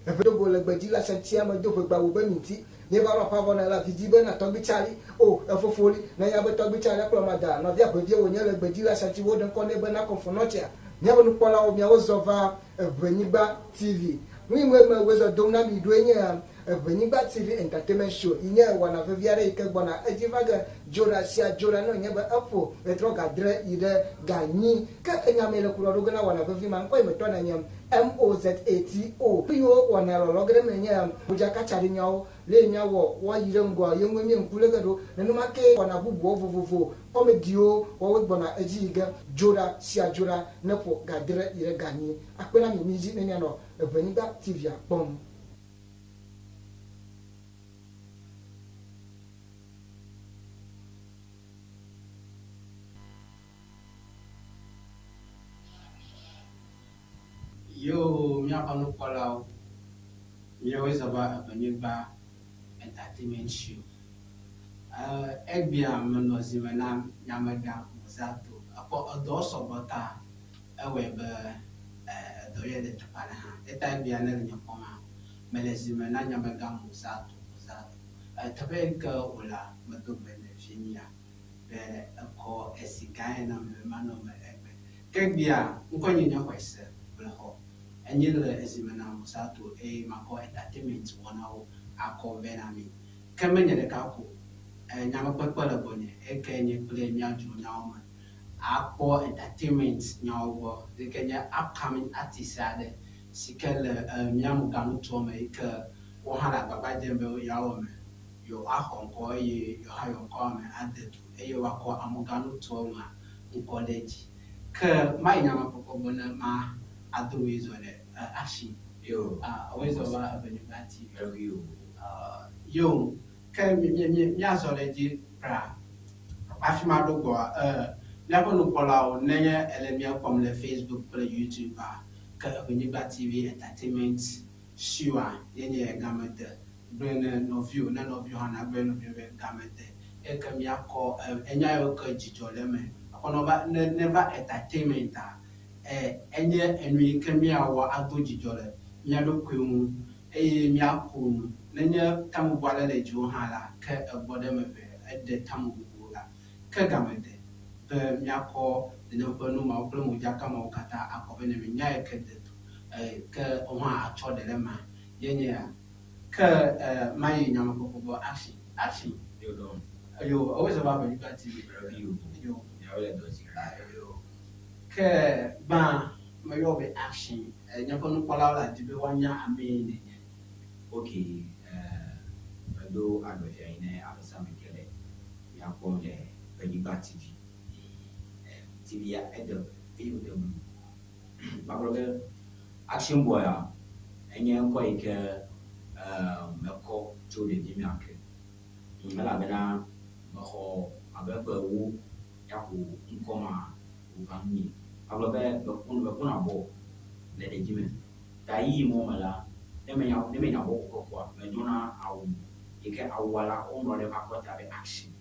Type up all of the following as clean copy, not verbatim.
Eƒe do go le gbedzi la sẽtia me do ʋegbawo be minti. Míeva ɖo aƒea vɔ ne la vidi be na tɔgbui Charlie. O, efofo li. Ne nya be tɔgbui Charlie akplɔ mada nɔvia ʋevie wònye le gbedzi la sẽti woɖe ŋkɔ nɛ be na kɔnfɔnɔtsia. Míaƒe nukpɔlawo miawo zɔ va Eʋenyigba TV. Nu yi me wozɔ dom na mi ɖoe nye Eʋenyigba TV Entertainment Show yi nye wɔna vevi aɖe yi ke gbɔna edzi va ge dzoɖa sia dzoɖa ne wònye be eƒo ɣetrɔ ga adre yi ɖe ga enyi. Ke enya mee le ku ɖɔ ɖo ge na wɔna vevi ma ŋkɔ yi me tɔ nenye MOZATO. Nu yiwo wɔna lɔlɔ ge ɖe eme nye modzakatsaɖinyawo, lee míawɔ woayi ɖe ŋgɔa ye ŋue mí ŋku lé ge ɖo. Nenema kee wɔna bubuwo vovovo, kɔmediwo wɔwoe gbɔna edzi yi ge dzoɖa sia dzoɖa ne ƒo ga adre yi ɖe ga enyi. Akpe na mi mídzi ne mianɔ Eʋenyigba TV-a kpɔm. Yoo míaƒe nukpɔlawo, míawoe zɔ va Eʋenyigba Entertainment Show. Egbea menɔ zime na nyamegã Mozato. Ekpɔ edɔ sɔgbɔ ta ewɔe be edɔ yɔe ɖe teƒe aɖe hã. Eta egbea ne le nye kpɔma, mele zime na nyamegã Mozato, Mozato. Teƒe yi ke wòlea, medo gbe nɛ finyia be ekɔ esi gãe nam be manɔ eme egbe. Ke egbea, ŋkɔnye nye Xɔese Gblexɔ. Enye le ezime na Mosato eye makɔ entertainment wɔnawo akɔ vɛ na mi. Ke menye ɖeka ko o. Nyamekpekpe le gbɔnye eke nye kple míadzro nyawo me akpɔ entertainment nyawo gbɔ yi ke nye upcoming artist aɖe si ke le mía moganutoa me yi ke wo hã le agbagba dzem be yewoawɔ eme, yewoaxɔ ŋkɔ eye yewo hã yewo ŋkɔa me ade du eye woakɔ amoganutoa mea ŋkɔ ɖe edzi. Ke mayi nyamekpɔkpɔ gbɔ ne ma ado woe zɔ ɖe ashi. Yo. Ah, woe zɔ va Eʋenyigba TV. Eʋi o. Ah, yo. Ke mi mi mi míazɔ ɖe edzi pra. Hafi maɖo gbɔa, eh, míaƒe nukpɔlawo, nenye ele mía kpɔm le Facebook kple YouTube a, ke Eʋenyigba TV Entertainment Show-a ye nye game de. Gblɔe ne nɔviwò, ne nɔviwò hã nagblɔe ne nɔviwò be game de. Eke míakɔ enya yiwo ke dzidzɔ le eme. Akpɔ va ne neva entertainment-a, enye enu yi ke míawɔ ado dzidzɔ le mía ɖokui ŋu eye míako nu. Nenye tamebubu aɖe le dziwò hã la, ke egbɔ ɖe eme be eɖe tamebubu la. Ke game de be míakɔ nenem ƒe nu mawo kple modzaka mawo katã akɔ be ne mínya yi ke de to ke wò hã atsɔ ɖe le emea, ye nye ya. Ke mayi nyamekpɔkpɔ gbɔ action action. Yo dɔn. Yo ewo zɔ va Eʋenyigba TV. Yo. Yo. Miawo le dɔ dzi. Yo. Ke gbã meyɔ be action nye ƒe nukpɔlawo le adi be woanya ame yi nènye. Ok medo agbe fia yi ne ame sia ame ke le mia kpɔm le Eʋenyigba TV. TV ya ede eye wòde blu. Magblɔ be Action Boy a enye ŋkɔ yi ke mekɔ tso ɖevimea ke. Elabena mexɔ abe ƒe ewo ya ko ŋkɔ ma wòva nunye. Magblɔ be mekpɔna bɔl le ɖevime. Ta ɣeyiɣi mɔ me la, ne menya ne menya bɔl ƒoƒe koa, medona awu yi ke awua la woŋlɔ ɖe eƒe akɔta be Action.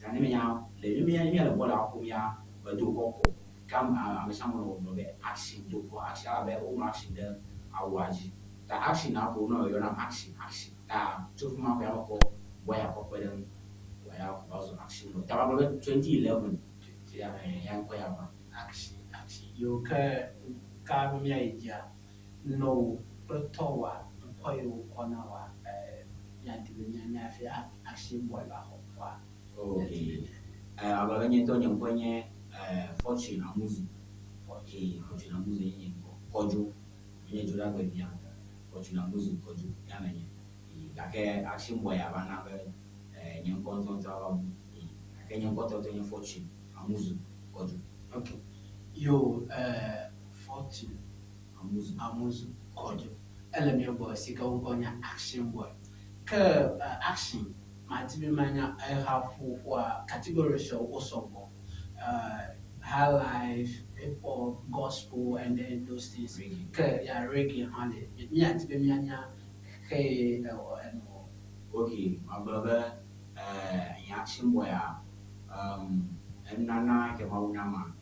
Ta ne menya le ne míele bɔl la ƒom ya medo kɔkɔ. Ke ame sia ame nɔ gbɔgblɔm be action do kpɔ action elabe woŋlɔ action ɖe awua dzi. Ta action na ko wonɔ yɔyɔm nam action action. Ta tso fi ma ko ya mekɔ boya kɔ kpe ɖe eŋu vɔ ya va zu action boy. Ta magblɔ be 2011 ya ya ŋkɔ ya va. Action action yiwo ke ka míayi dzia, nɔwò kple tɔwòa ŋkɔ yi wokɔ na wòa míadi be míanya hafi action boy va xɔ ŋkɔa. Ok. Agblɔ be nye ŋutɔ nye ŋkɔe nye Fortune Amuzu. Fortune, Fortune Amuzu ye nye ŋkɔ. Kɔdzo. Menye Dzoɖagbe via. Fortune Amuzu Kɔdzo ya menye. Gake Action Boy ava na be nye ŋkɔ ŋutɔŋutɔ ava bu. Gake nye ŋkɔ ŋutɔŋutɔ nye Fortune Amuzu Kɔdzo. Ok. Yo, Fortune Amuzu. Amuzu Kɔdzo. Ele mía gbɔ si ke wo ŋkɔ nye Action Boy. Ke Action Madi be manya ehaƒoƒoa categories wo sɔgbɔ. High life, hip hop, gospel and then those things. Reggae. Ke ya reggae hã le. Míadi be míanya xeye ewɔ enɔ. Ok, magblɔ be nye action boy-a, enunana ke Mawu nama,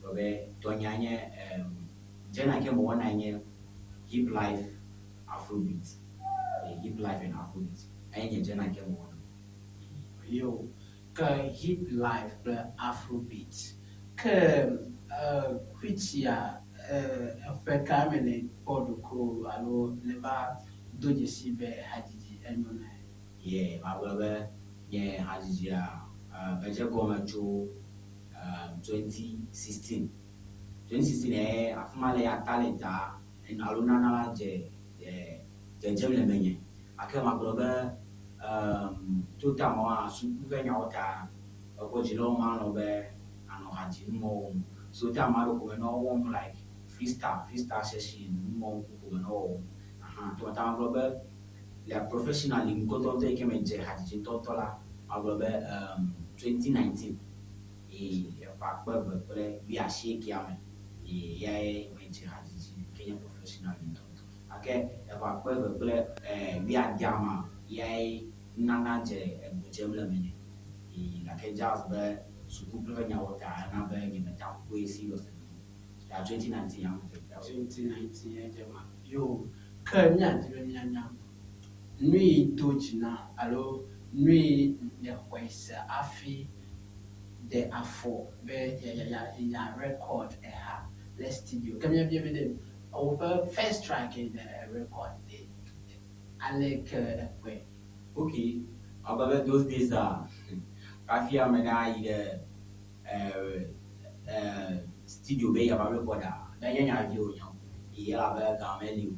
gblɔ be tɔnyea nye, genre ke mewɔnae nye hip life. Afrobeat. Hip life and Afrobeat. Eye nye genre yi ke mewɔna. Yo, ke hip life kple Afrobeat. Ke whichia eƒe ka me ne kpɔ ɖokuiwò alo ne va do dzesi be hadzidzi enyo na ye? Yeah, magblɔ be nye hadzidzia medze gɔme tso 2016. 2016 ye afi ma le ya talenta alo nana la dze dzedzem le menye. Gake magblɔ be to ta ma suku ƒe nyawo ta ekpɔ dzilawo malɔ̃ be anɔ hadzi numɔwo wɔm. So ta ma ɖo ko menɔ wɔm like freestyle, freestyle session numɔwo ko menɔ wɔm. Aha, to ta magblɔ be le professionally ŋutɔŋutɔ yi ke medze hadzidzi ŋutɔŋutɔ la, magblɔ be 2019 ye eƒe 2019 me ye yae medze hadzidzi ke nye professionally ŋutɔŋutɔ. Gake eƒe 2020 ma yae nunana dze ego dzem le menye. Ye gake just be suku kple ƒe nyawo ta ena be nyemeta kpɔe serious o. Ya 2019 ya medze. 2019 ye dze ma. Yo, ke míadi be míanya nu yi do dzi na alo nu yi nèxɔe se hafi ɖe afɔ be ya ya ya record eha le studio. Ke míabia be ɖe woƒe first track yi ne record ɖe aleke ekpɔe? Okay, magblɔ be those days a hafi ame ɖe ayi ɖe studio be yeava record a, menye nya vi wònye o. Ye elabe ga meli o.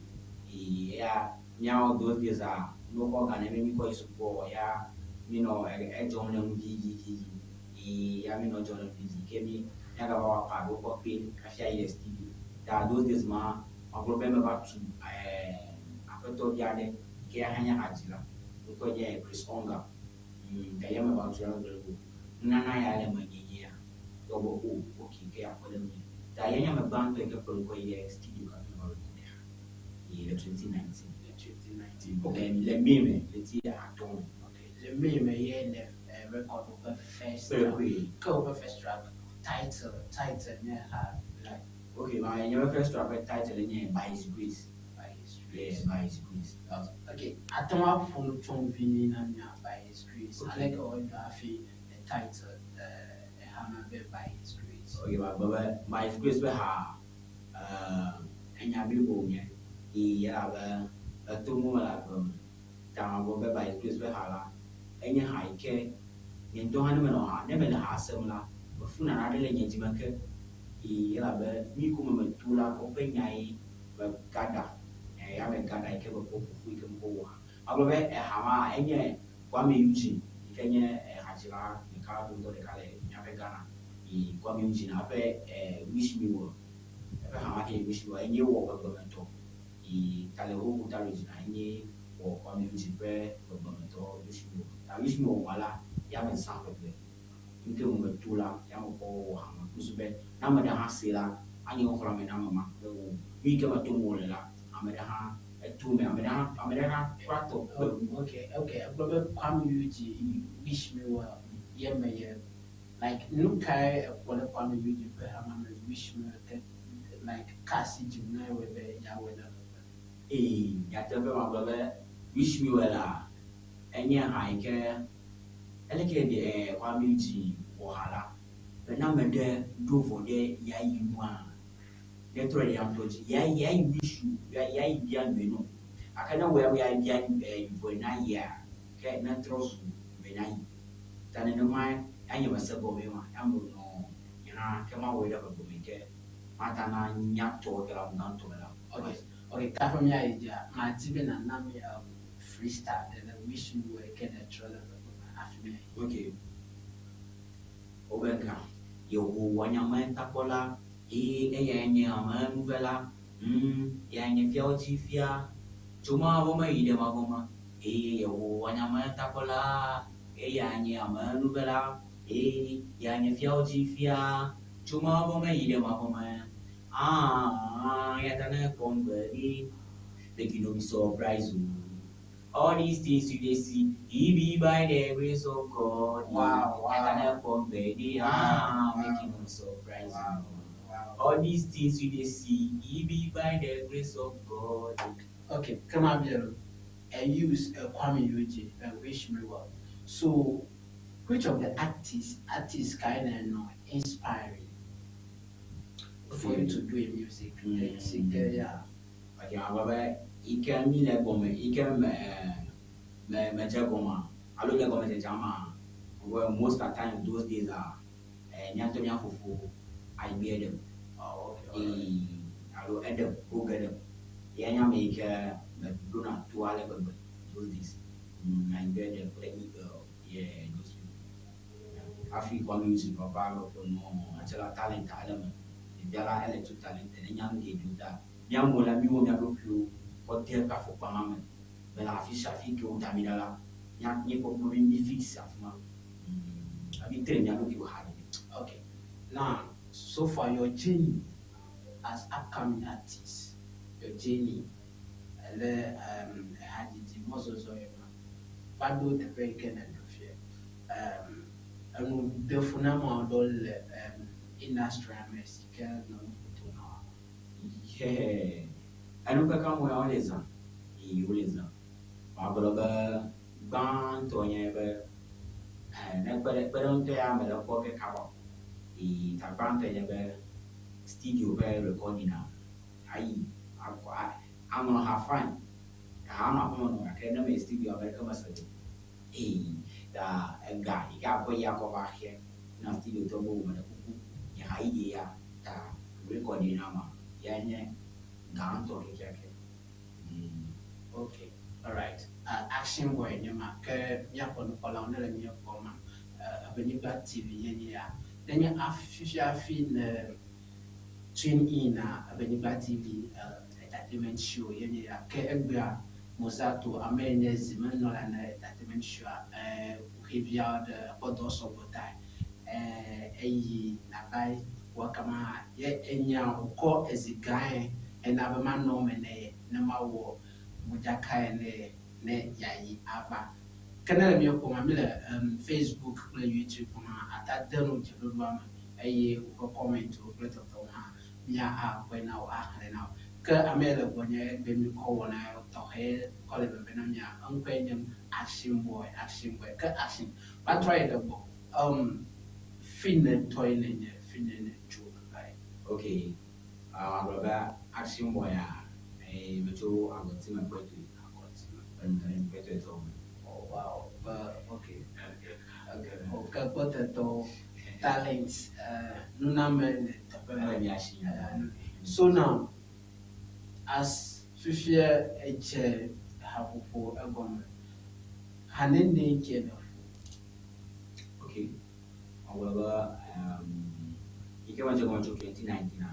Ye ya míawo those days a ne wokɔ ga ne mí míkɔ yi sukua ya míenɔ edzɔm le nu vivivivi. Ye ya míenɔ edzɔm le nu vivi ke mí míagava wɔ akpa ɖewo kɔ kpe hafi ayi ɖe studio. Ta those days ma magblɔ be meva tu aƒetɔvi aɖe yi ke ya hã nye hadzila. Ŋkɔe nye Chris Onga. Eya meva tu ale gblɔ be nunana ya le menye nyea. Ye wòbe o okay ke yeakpe ɖe ŋunye. Ta ye nye ame gbãtɔ yi ke kplɔm kɔ yi ɖe studio hafi meva record ha. Ye le 2019. Le 2019. Okay. Le May me, ɣleti 5 me. Okay. Le May me ye ne record woƒe first track. Kpe. Ke woƒe first track title nye ha like? Okay, my nye first track ƒe title nye By His Grace. By His Yeah, Grace. By His Grace. Okay, ate ŋu aƒo nu tso ŋu vi na mía By His Grace. Okay. Aleke wòdzɔ hafi title eha ma be By His Grace? Okay, magblɔ be By His Grace ƒe ha enya blibo wònye. Ye elabe eto ŋu le agbe me. Ta magblɔ be By His Grace ƒe ha la, enye ha yi ke nye ŋutɔ hã ne menɔ ha, ne mele ha sem la, mefuna naɖe le nye dzime ke. Ye elabe nu yi ke me meto la, woƒe nya ye megada. Ya megada yi ke mekɔ ƒoƒu yi ke mekɔ wɔ ha. Magblɔ be eha ma enye Kwame Eugene yi ke nye hadzila ɖeka dometɔ ɖeka le míaƒe Ghana. Ye Kwame Eugene eƒe Wish Me Well. Eƒe ha ma ke nye Wish Me Well enye wɔ gbegbemetɔ. Ye ta le whole Volta region enye wɔ Kwame Eugene ƒe gbegbemetɔ Wish Me Well. Ta Wish Me Well ma la, ya me zã ƒegbe. Nu ke me meto la, ya mekɔ wɔ ha ma. Nusu be ne ame ɖe hã se la, anye nuxlɔ̃ame na ame ma be o nu yi ke me tom wòle la, ame ɖe hã eto me, ame ɖe hã kura tɔ kpe ŋu. Okay. Egblɔ be Kwame Eugene Wish Me Well ye me ye like nu kae ekpɔ le Kwame Eugene ƒe ha ma me Wish Me Well ke like ka asi dzi na ewɔe be yeawɔe le megbe? Ee, nyateƒe magblɔ be Wish Me Well la, enye ha yi ke eleke ɖe Kwame Eugene wɔ ha la, be ne ame ɖe ɖo vɔ ɖe yeayi nua, ne trɔ ɖe ya ŋutɔ dzi, ya yayi wish you, ya yayi bia nyuie no. Gake ne wɔ ya bia vɔe na yia, ke ne trɔ zu nyuie na yi. Ta nenema ya nye mese gɔme ma, ya me nɔ nye hã ke mawɔe ɖe gbegbe ke mata na nyatɔ ke le ame gãtɔ me la. Okay, kaƒe míayi dzia, madi be nàna mi freestyle ɖe le Wish Me Well ke ne trɔ le megbe me hafi míayi. Okay. Wobe ka Yehowa nye ametakpɔla eye eyae nye amenuvela. Eyae nye fiawo dzi fia tso mavɔ me yi ɖe mavɔ me. Eye Yehowa nye ametakpɔla eyae nye amenuvela. Eye eyae nye fiawo dzi fia tso mavɔ me yi ɖe mavɔ me. Ah, eya ta ne kpɔm gbe ɖi, make you no be surprised o. All these things you dey see, e be by the grace of God. Wow. Eya ta ne kpɔm gbe ɖi, ah, make you no be surprised o. All these things you dey see, e be by the grace of God. Okay, come on, Bill. And use Kuami Eugene and wish me well. So, which of the artists kind of know inspiring for you to do a music? Like, yeah. Okay, agblɔ be yi ke mi le gɔme yi ke me me medze gɔmea alo le gɔmedzedzea ma, well, most of the time those days are mía ŋutɔ mía fofo Ayigbe Edem. Oh, okay. All right. Ee, alo Edem Oge Edem ya nye ame yi ke meɖona to ale gbegbe those days. Ayigbe Edem kple Eagle, yeah, those people. Hafi Kuami Eugene papa me ƒe nɔ atsela talent ale me. Ɖevia la ele too talented, enya nu geɖewo ta míawo la míwɔ mía ɖokuiwo kɔ de eƒe afɔkpa ma me bena afi sia afi ke woda mí ɖa la, mía míekpɔ be mí fix afi ma. Hafi train mía ɖokuiwo ha ɖe. Okay. Now, so far your journey as upcoming artist, your journey, le hadzidzi mɔzɔzɔ yi ma, va ɖo teƒe yi ke nèɖo fia. Enu ɖefuname aɖewo le industry me si ke nɔ nu ƒoto na wò. Yeah. Enu kaka mo ya wole zã. Eye wole zã. Magblɔ be gbãtɔ nye be ne kpe ɖe ŋutɔ ya mele kpɔ ke kaba. Eye ta gbãtɔ nye be studio ƒe recording a ayi akɔ aŋlɔ ha fine. Ha nɔ aƒeme nɔ gake ne me yi studio ame ɖeke mese o. Eye ta ega yi ke akɔ yi akɔ va xe na studio tɔ be wo me ɖe kuku nye ha yeye ya ta recording na ma ya nye gãtɔ kekeake. Okay, all right. Action Boy nye ma ke míaƒe nukpɔlawo ne le mía kpɔm ma, Ebenyigba TV ye nye ya. Nenye fifia hafi ne tune in na Ebenyigba TV entertainment show ye nye ya. Ke egbea Mozato ame yi nye zimenɔla na entertainment show a kuxi aɖe eƒe dɔ sɔgbɔ ta eyi nava wɔ kama ye enya wòkɔ ezi gãe ena be manɔ eme ne ye ne mawɔ modzaka ne ye ne yeayi ava. Ke ne le mía kpɔm mi le Facebook kple YouTube hã ata de nu dzeɖoɖoa me eye woƒe commentwo kple tɔtɔwo hã mía akpɔe na wo axlẽ na wo. Ke ame yi le gbɔnye egbe mi kɔ wɔna tɔxɛ kɔ le veve na mía eŋkɔe nye Action Boy, Action Boy. Ke Action va trɔ yi ɖe gbɔ. Fi ne tɔe ne nye fi ne ne tso eva yi. Okay. Agblɔ be Action Boy a metso Agɔti me Kpetoe. Agɔti me. Kpetoe tɔwo me. Oh wow. But okay. Okay, kpɔtetɔwo talent nuname le teƒe ma. Ele mía si. So now, as fifia edze haƒoƒo egɔme, ha nene ke ne ƒo? Okay. Agblɔ be yi ke medze gɔme tso 2019 a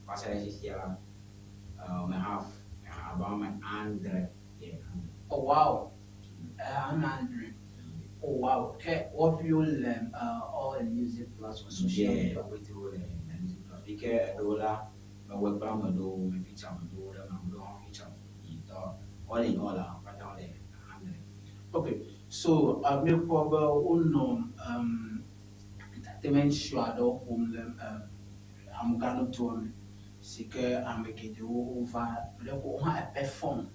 va se ɖe fifia la, me have about me 100, yeah, 100. Oh wow. 100. Oh wow. Ke what you learn all the music platforms, social media? Wetin wo le music platform. Yi ke eɖewo la mewɔe kple ame ɖewo me feature ame ɖewo ɖe ame ɖewo hã feature yi tɔ all in all la katã wole 100. Okay. So míekpɔ be wonɔ entertainment show aɖewo ƒom le ameganutoa me si ke ame geɖewo wova ɖeko wo hã perform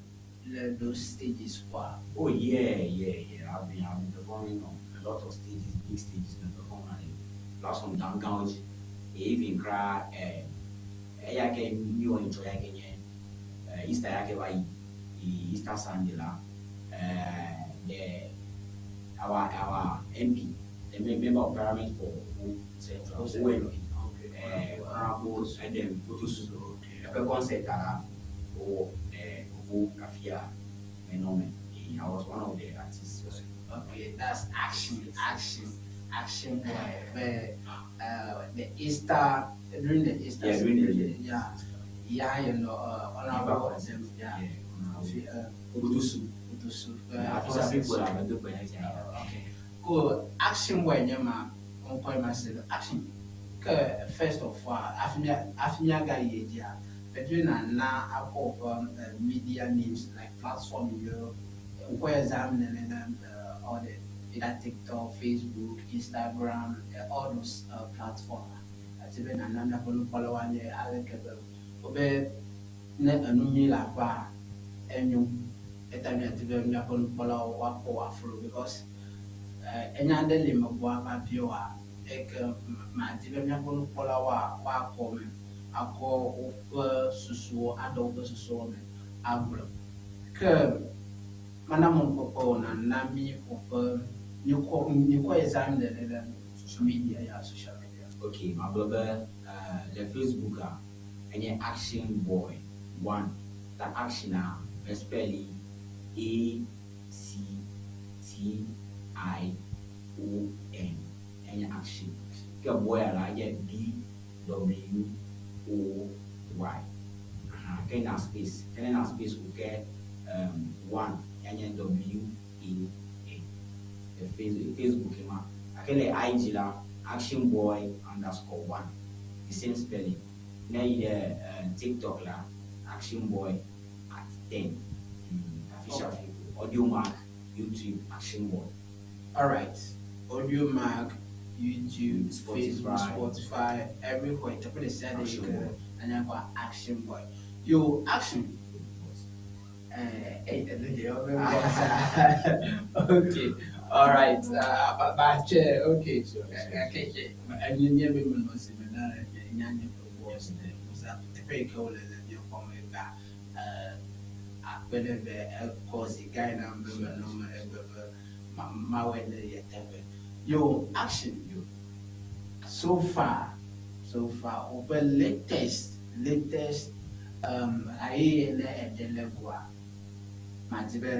le those stages kwa. Oh yeah. I've been performing on a lot of stages, big stages. Been performing on the platform gãgãwo dzi. Even kra eya ke mi wɔ nyitsɔ ya ke nye Easter ya ke va yi, yi Easter Sunday la, the our MP, the member of parliament for Ho Central, Ho MP, Honorable Edem Otosu, eƒe concert la wowɔ le Ho afia menɔ me. I was one of the artists also. Okay, that's Action, Action, Action Boy. But the Easter during the Easter Yeah, during the yeah, honorable concert. Yeah. Yeah, Afi, Otosu. Otosu. Afi sia fi kpo la me do kpe nye sia. Okay. Cool. Action Boy nye ma ŋkɔ ma se Action. Ke first of all, afi mia ga yi dzia. Petu na na akɔ ƒe media names like platform yo ŋkɔ ya zam ne ne all the either TikTok, Facebook, Instagram, all those platforms. Ati be na na miaƒe nukpɔlawo anye aleke be wobe ne enu nyui le aƒea Enyo. Eta míadi be míaƒe nukpɔlawo woakpɔ wò afollow because enya aɖe li megbɔ ava biɔ woa eke madi be míaƒe nukpɔlawoa woakɔ eme akɔ woƒe susuwo aɖe woƒe susuwo me agblɔ. Ke mana mɔnukpɔkpɔ wò nàna mí woƒe nyikɔ nyikɔ yi zãm nèle le social media ya social media. Ok, magblɔ be le Facebooka enye Action Boy One. Ta action a me spɛli A C T I O N enye action. Ke boy la enye B W O Y. Aha, ke na space. Ke ne na space ko ke one ya nye W A N. Le Facebook ma. Gake le IG la action boy underscore one. The same spelling. Ne yi ɖe TikTok la action boy at 10. Official Facebook. Audiomack, YouTube, action boy. Alright. Audiomack, YouTube, Spotify. Facebook, Spotify, everywhere. Teƒe ɖe sia ɖe yi Action ke Boy. anya kɔ Action Boy. Yo, Action. Hey, okay. Alright. Ba okay. Okay, okay. Enye nye be menɔ zi me na nya nye ƒe boss le Musa teƒe yi ke wole le mía kpɔm egbea akpe ɖe be ekɔ zi gã yi nam be menɔ me egbe be mawɔe ne ye teƒe. Yo, Action. Yo. So far, woƒe latest ayi ne eɖe le goa, madi be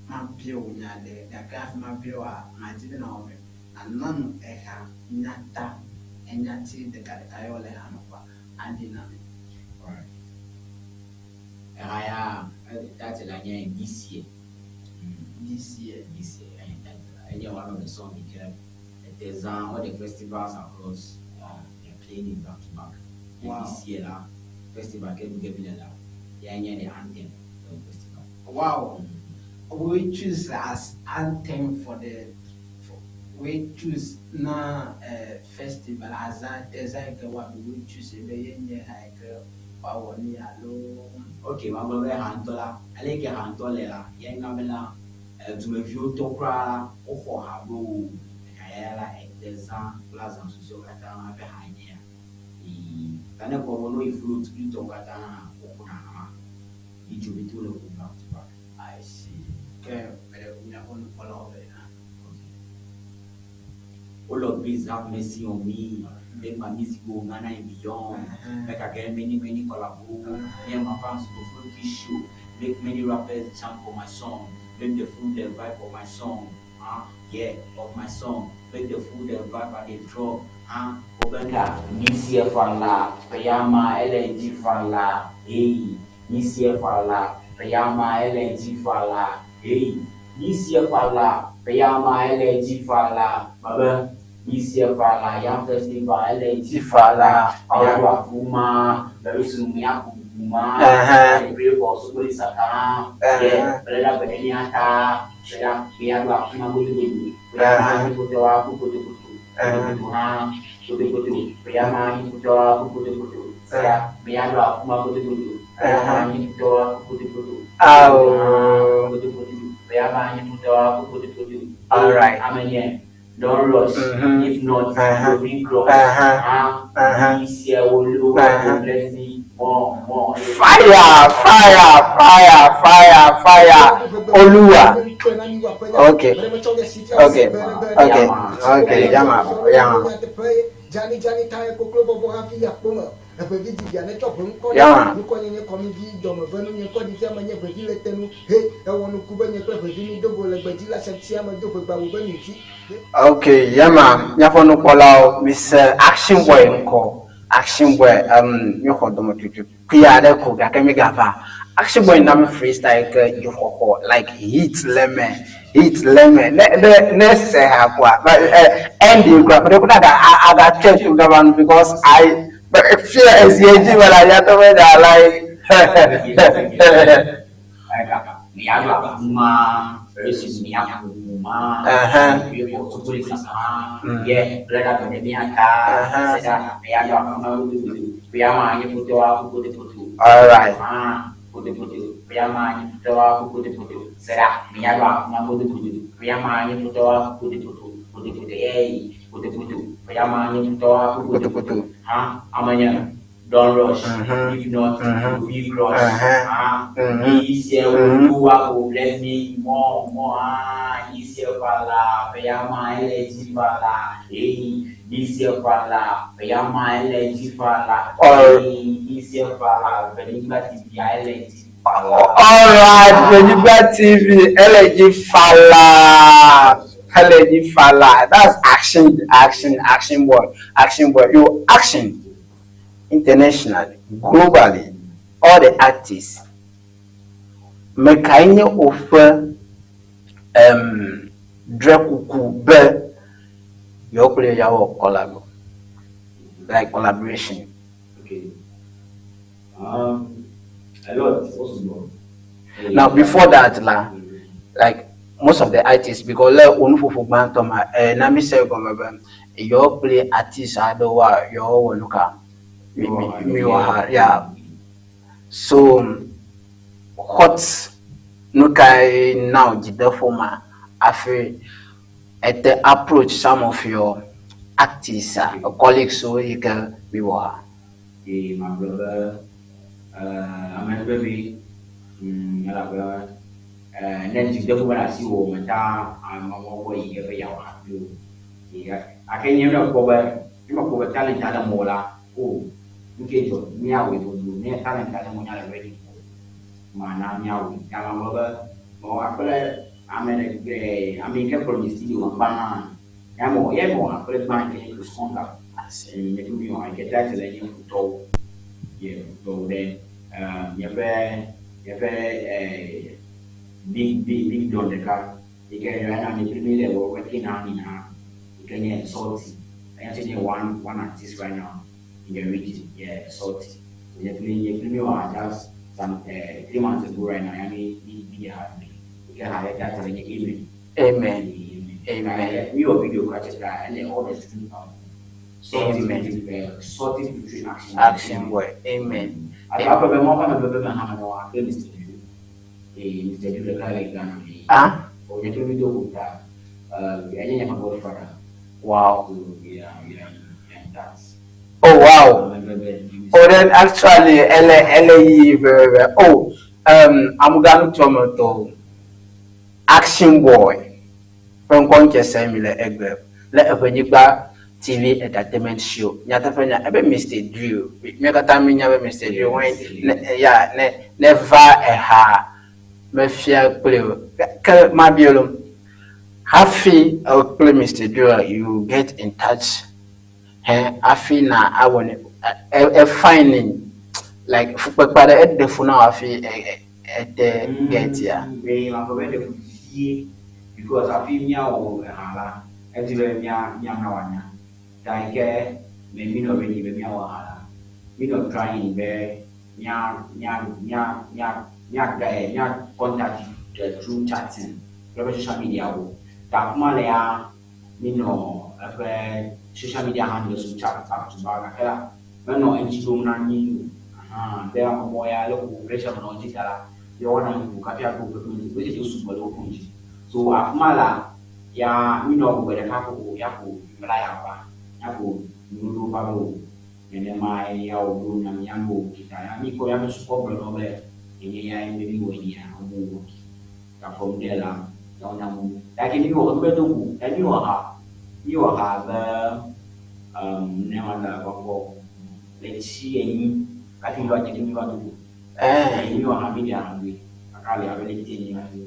mabia wò nya ɖe gake hafi mabia woa, madi be nawɔ be nàna nu eha nyata enyati ɖekaɖeka yawo le ha me kɔa aɖi na mi. Alright. Eha ya title la nye This Year. This Year. This Year enye title la. Enye one of the songs we get. There's all the festivals across they're playing it back to back. And this year la festival ke du ke la ya nye the anthem for the festival. Wow. We choose as anthem for the for, we choose na festival aza teza yi ke woaɖu we choose be ye nye ha yi ke woawɔ ni alo. Ok, magblɔ be ha ŋutɔ la, ale ke ha ŋutɔ le la, ye na bena dumeviwo tɔ kura la, woxɔ ha be o ha ya la etezã kple azã susɔewo katã eƒe ha nye ya. Ee, ta ne kpɔ be no yi float kplitɔwo katã hã woƒona ha ma. Yi dzo ƒete wole ƒom back to back. I see. Ke meɖe míaƒe nukpɔlawo be na. Okay. Oh Lord, please have mercy on me. Make my music go Ghana and beyond. Make I get many, many collabo. Me and my fans go full show. Make many rappers jump on my song. Make the food the vibe of my song. Yeah, of my song. Make the food the vibe at the drop. Obenga, this year fala, Payama LNG fala. Hey, this year fala, Payama LNG fala. Hey, this year fala, Payama LNG fala. Baba, this year fala, Yam Festival LNG fala. Payama Fuma, very soon we are Kuma. I pray for somebody Satan. Yeah, Brother Bedeniata. Brother, we are Kuma Gudu. Payama Kutoa Kutu Kutu. Kutu Kutu. Payama Kutoa Kutu Kutu. Payama Kuma Kutu Kutu. Payama Kutoa Kutu Kutu. Oh. Kutu Kutu. Payama Kutoa Kutu Kutu. All right. Amen. Don't rush. If not, you will cross. This year will bless me more, more. Fire, fire, fire, fire, fire. Olúwa. Okay. Yama, yama. Jani jani ta koklo bɔbɔ hafi yakpo me eʋevi didi ane tsɔ ʋe ŋkɔ Yama. ŋkɔ nye nye kɔmivi dɔmevenu nye ŋkɔ ɖi fia me nye ʋevi le tenu he ewɔ nuku be nye kple ʋevi mi do go le gbedzi la sɛtia me do ʋegbawo be mi ŋuti. Okay, yama, míaƒe nukpɔlawo, mise Action Boy ŋkɔ. Action Boy, míexɔ dɔmetutu kpui aɖe ko gake mígava. Action Boy na mi freestyle ke dzoxɔxɔ like hit le me, hit le me. Ne se ha koa, ending koa, meɖe kuku agatsɔe to gaba nu because I fia ezi edzi me le anya be da like. All right. Kotokoto, Feyama nye futɔwa ƒe kotokoto. Se ɖa, menya ɖo afima kotokoto. Feyama nye futɔwa ƒe kotokoto. Kotokoto, hey, kotokoto. Feyama nye futɔwa ƒe kotokoto. Ha, amenye. Don't rush. If not, you will crush. Ah, this year Oluwa go bless me more, more. Ah, this year fala, Feyama LG fala. Hey, this year fala, Feyama LG fala. Hey, this year fala, Benigba TV LG fala. Alright, Benigba TV, LG Fala. LG Fala. That's action, action, action boy. Action boy. You action internationally, globally, all the artists. Mekae nye woƒe um, drekuku be yewo kple yeawɔ collab, like collaboration. Okay. A lot also. Now before that la, like most of the artists, because le wo nuƒoƒo gbãtɔ ma, eh, na mi se gɔme be yewo kple artist aɖewoa yewo wɔ nu ka mi mi mi wɔ ha ya. So what nu kae na wò dzideƒo ma hafi ete approach some of your artists, colleagues wo yi ke mi wɔ ha? Eye magblɔ be ame vevi elabe ne dzideƒo mele asiwò o meta amewo gbɔ yi ge be yeawɔ ha kpli wo. Gake nye mekpɔ be ne mekpɔ be talent aɖe mewò la, o nu ke dzɔ míawɔe godoo. Ne talent aɖe mewò nya le ready ko mana míawɔe. Ya magblɔ be mewɔ ha kple ame ɖe ame yi ke kplɔ mi studio gbã ya mewɔ ye mewɔ ha kple gbã yi ke nye Chris Konga. Nye kple mi wɔ ha yi ke title nye Futɔwo. Ye Futɔwo ɖe míaƒe míaƒe big big big don ɖeka yi ke right now nye kple mi le working on in ha yi ke nye Salty. Eya tse nye one one artist right now in the region. Yeah, Salty. So nye kple nye kple mi wɔ ha just some 3 months ago right now. Ya mi mi mi ha yi ke ha yɛ title nye Amen. Amen. Amen. Mi wɔ video kura kyerɛ kura ɛnna all the stream platform. Salty Amen. featuring Salty featuring Action. Action boy. Amen. Akɔ bɛ mɔ kɔ bɛ bɛ mɛ hama wɔ akpɛ Mr. Drew. Mr. Drew ɖeka le Ghana. Ah? O nye kple mi do go ta. Enye nye ƒe godfather. Wow. So yeah, that's. Oh wow. Bɛ bɛ bɛ. Oh, then actually, ele ele yi very well. Oh, amuganu tɔmɔtɔ Action Boy ƒe ŋkɔ ŋkɛ se mi le egbe le Eʋenyigba TV Entertainment Show. Nyateƒe nya ebe Mr. Drew. Mía katã mi nya be Mr. Drew wɔn ne ya ne ne va eha mefia kple o. Ke mabia lo hafi kple Mr. Drew you get in touch he hafi na awɔ ne e finding like fukpekpe aɖe eɖe fu na wo hafi ete get ya. Ee, ma be ɖe fie because hafi míawɔ ha la, edzi be mía míana wòanya. Ta yi ke me mi nɔ ready be míawɔ ha la, mi nɔ trying be mía mía mía mía mía mía contact through chatting kple eƒe social media wo. Ta afi ma le ya mi nɔ eƒe social media handles wo chat back to back gake la menɔ edzi ɖom na mí o. Ahan be amemɔ ya le ko pressure menɔ edzi ta la, ye wɔna nu ko kafi aɖo woƒe phone dzi. Message wo sugbɔ le wo phone dzi. So afi ma la ya mi nɔ gbe ɖeka ko ya ko mla ya va ya ko nuɖoɖo va be o nenema ya wo ɖo na mía mo kita ya mi kɔ ya me sukɔ gblɔ na wo be enye ya ye mi wɔ nia wo wɔ ta from there la ya wo na mo. Gake mi wɔ mi do go ya mi wɔ ha be ne ma da gbɔgbɔ le tsi enyi hafi mi va dze mi va do go. Mi wɔ ha mi ɖe ha gbe kaka le abe le tsi enyi hafi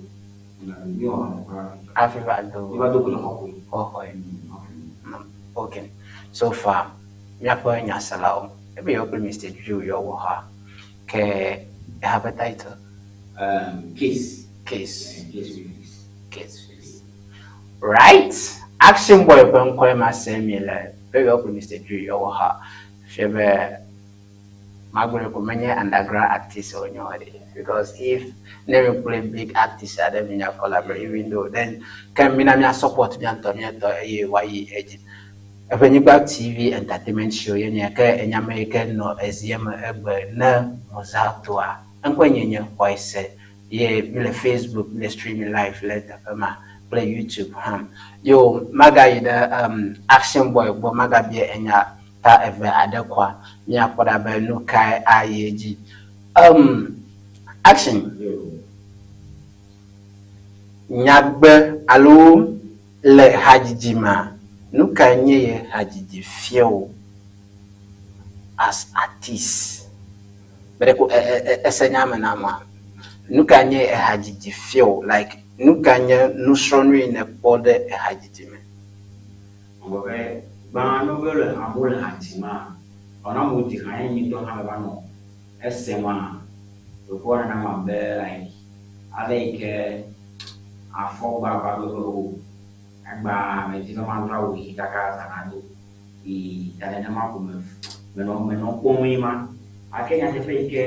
mi wɔ ha kura Hafi va do. Mi va do go le xɔxɔe. Xɔxɔe. Okay. So far, míaƒe nyaselawo ebe yewo kple Mr. Drew yewo wɔ ha ke eha ƒe title Case. Case. Case release. Case. Right. Action Boy ƒe ŋkɔe ma se mi le be yewo kple Mr. Drew yewo wɔ ha fia be magblɔe ko menye underground artist wonye o ɖe because if ne mi kple big artist aɖe mi nya collaborate even though then ke mina mia support mia ŋutɔ mia ŋutɔ eye woayi edzi. Eʋenyigba TV Entertainment Show ye nye ke enyame yi ke nɔ ezie me egbe ne Mozaltoa. Eŋkɔe nye nye Xɔese ye mi le Facebook, mi le stream live le teƒe ma kple YouTube hã. Yo, magayi ɖe Action Boy gbɔ, magabia enya ta eve aɖe koa, míakpɔ ɖa be nu kae ayi edzi. Action. Nyagbe alo le hadzidzi mea, nu kae nye ye hadzidzi fia wò as artist? Be ɖeko ese nya me na amea. Nu kae nye ehadzidzi fia wò? Like nu kae nye nusrɔ̃nu yi nèkpɔ ɖe ehadzidzi me? Ewɔ be gbã ne wo le amewo le ha dzima, ɔna amewo dzi ha ye nye ŋutɔ hã meva nɔ esema, ɖeko ewɔna nam abe like ale yi ke afɔgba va be be o egbea medi be mado awu ɣi kaka zã nado yi ta nenema ko me menɔ menɔ kpɔm ye ma. Gake nyateƒe yi ke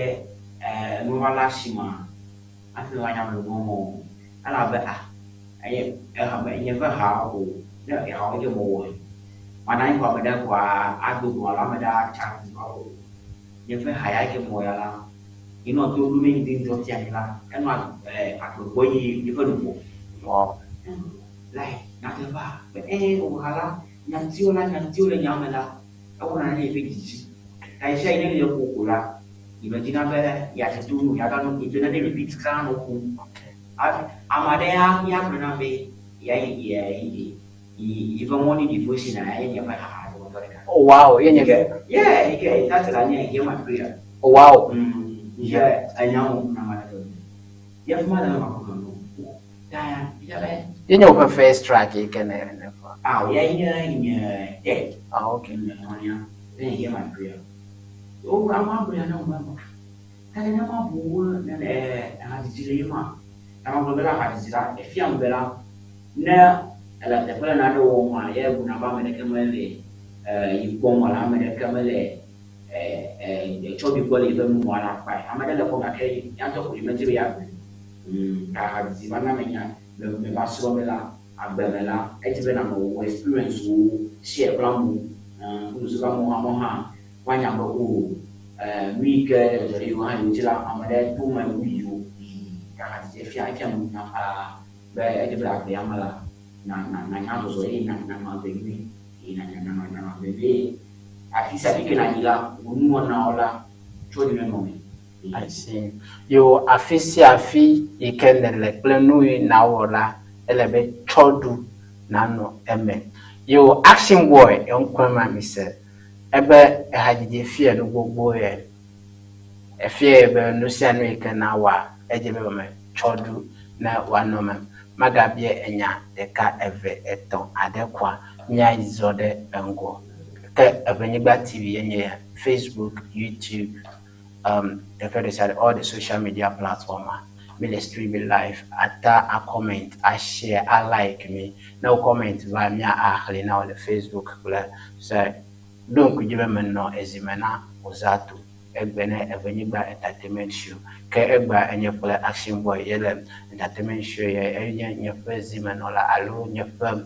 enua va le asima hafi meva nya be nua mɔ elabe ah enye eha me nye ƒe ha ko ne ehawo dze mewɔe. Mana anyi ko ame ɖe koa ado go alo ame ɖe atsa ŋu o. Nye ƒe ha ya ke mewɔ ya la, yenɔ to ɖom ŋdi ŋdɔ tia anyi la, enɔa agbe gbɔ yi yeƒe nuƒo. Wow. Like nyateƒea be wò ha la, nyatiwo la, nyatiwo le nya me la, ewɔna ne yeƒe dzidzi. Ta ɣe sia ɣi ne le ƒo ko la, yi medina be yeatsi to nu, yeaganɔ ŋdi ne repeat kra nɔ ƒom. Ame aɖe ya ya gblɔ nam be ya yi ya yi yi yeƒe morning devotion a ye nye ƒe ha dometɔ ɖeka. Oh wow, ye nye. Yeah, yi ke title la nye Hear My Prayer. Oh wow. Yi ke enya mo na ma ɖe. Ye fuma le ma ko no. Ta ya be. Ye nye woƒe first track yi ke ne ne fa. Ah, ya nye nye third. Ah, okay. Nye nya. Then Hear My Prayer. O ama gblɔ na mo. Ta ne ma bu ne hadzidzi le ye ma. Ta ma gblɔ be la hadzidzi la efia be la ne ele teƒe le nane wɔm ma ye buna be ame ɖeke mele yi kpɔm alo ame ɖeke mele tsɔ bi gbɔ le yeƒe nu wɔm la kpae. Ame ɖe le kpɔm gake ya ŋutɔ ko medi be yeagblɔe. Ta hadzidzi va na menya me va srɔ̃ be la agbe me la edzi be nanɔ wò experience wo share kple amewo. Kudu be amewo amewo hã woanya be o nu yi ke dzɔdzɔ ɖe yewo hã yewo dzi la ame ɖe to me wu yewo. Ta hadzidzi efia efia nu na be edze be agbea me la na na nanya zɔzɔ eye na nanɔ agbe nyui eye na na nanɔ nanɔ agbe nyui eye afi sia afi ke nàyi la wò nuwɔnawo la tsɔ ɖi nenɔ me. I see. Yo, afi sia afi yi ke nèle kple nu yi nawɔ la, ele be tsɔɖu nanɔ eme. Yo, Action Boy eŋkɔe ma mi se. Ebe ehadzidzi fia nu gbogbo ye. Efia ye be nu sia nu yi ke nawɔa, edze be me tsɔɖu ne wòanɔ eme. Magabia enya ɖeka, eve, etɔ̃ aɖe koa, míayi zɔ ɖe eŋgɔ. Ke Eʋenyigba TV ye nye ya. Facebook, YouTube, teƒe ɖe sia ɖe, all the social media platform a, mi le stream live, ata a comment, a share, a like mi. Ne wo comment va, mía axlẽ na wo le Facebook kple se. Ɖo ŋku dzi be menɔ ezime na Ozato egbe ne Eʋenyigba Entertainment Show. Ke egbea enye kple Action Boy ye le Entertainment Show ye enye nye ƒe zimenɔla alo nye ƒe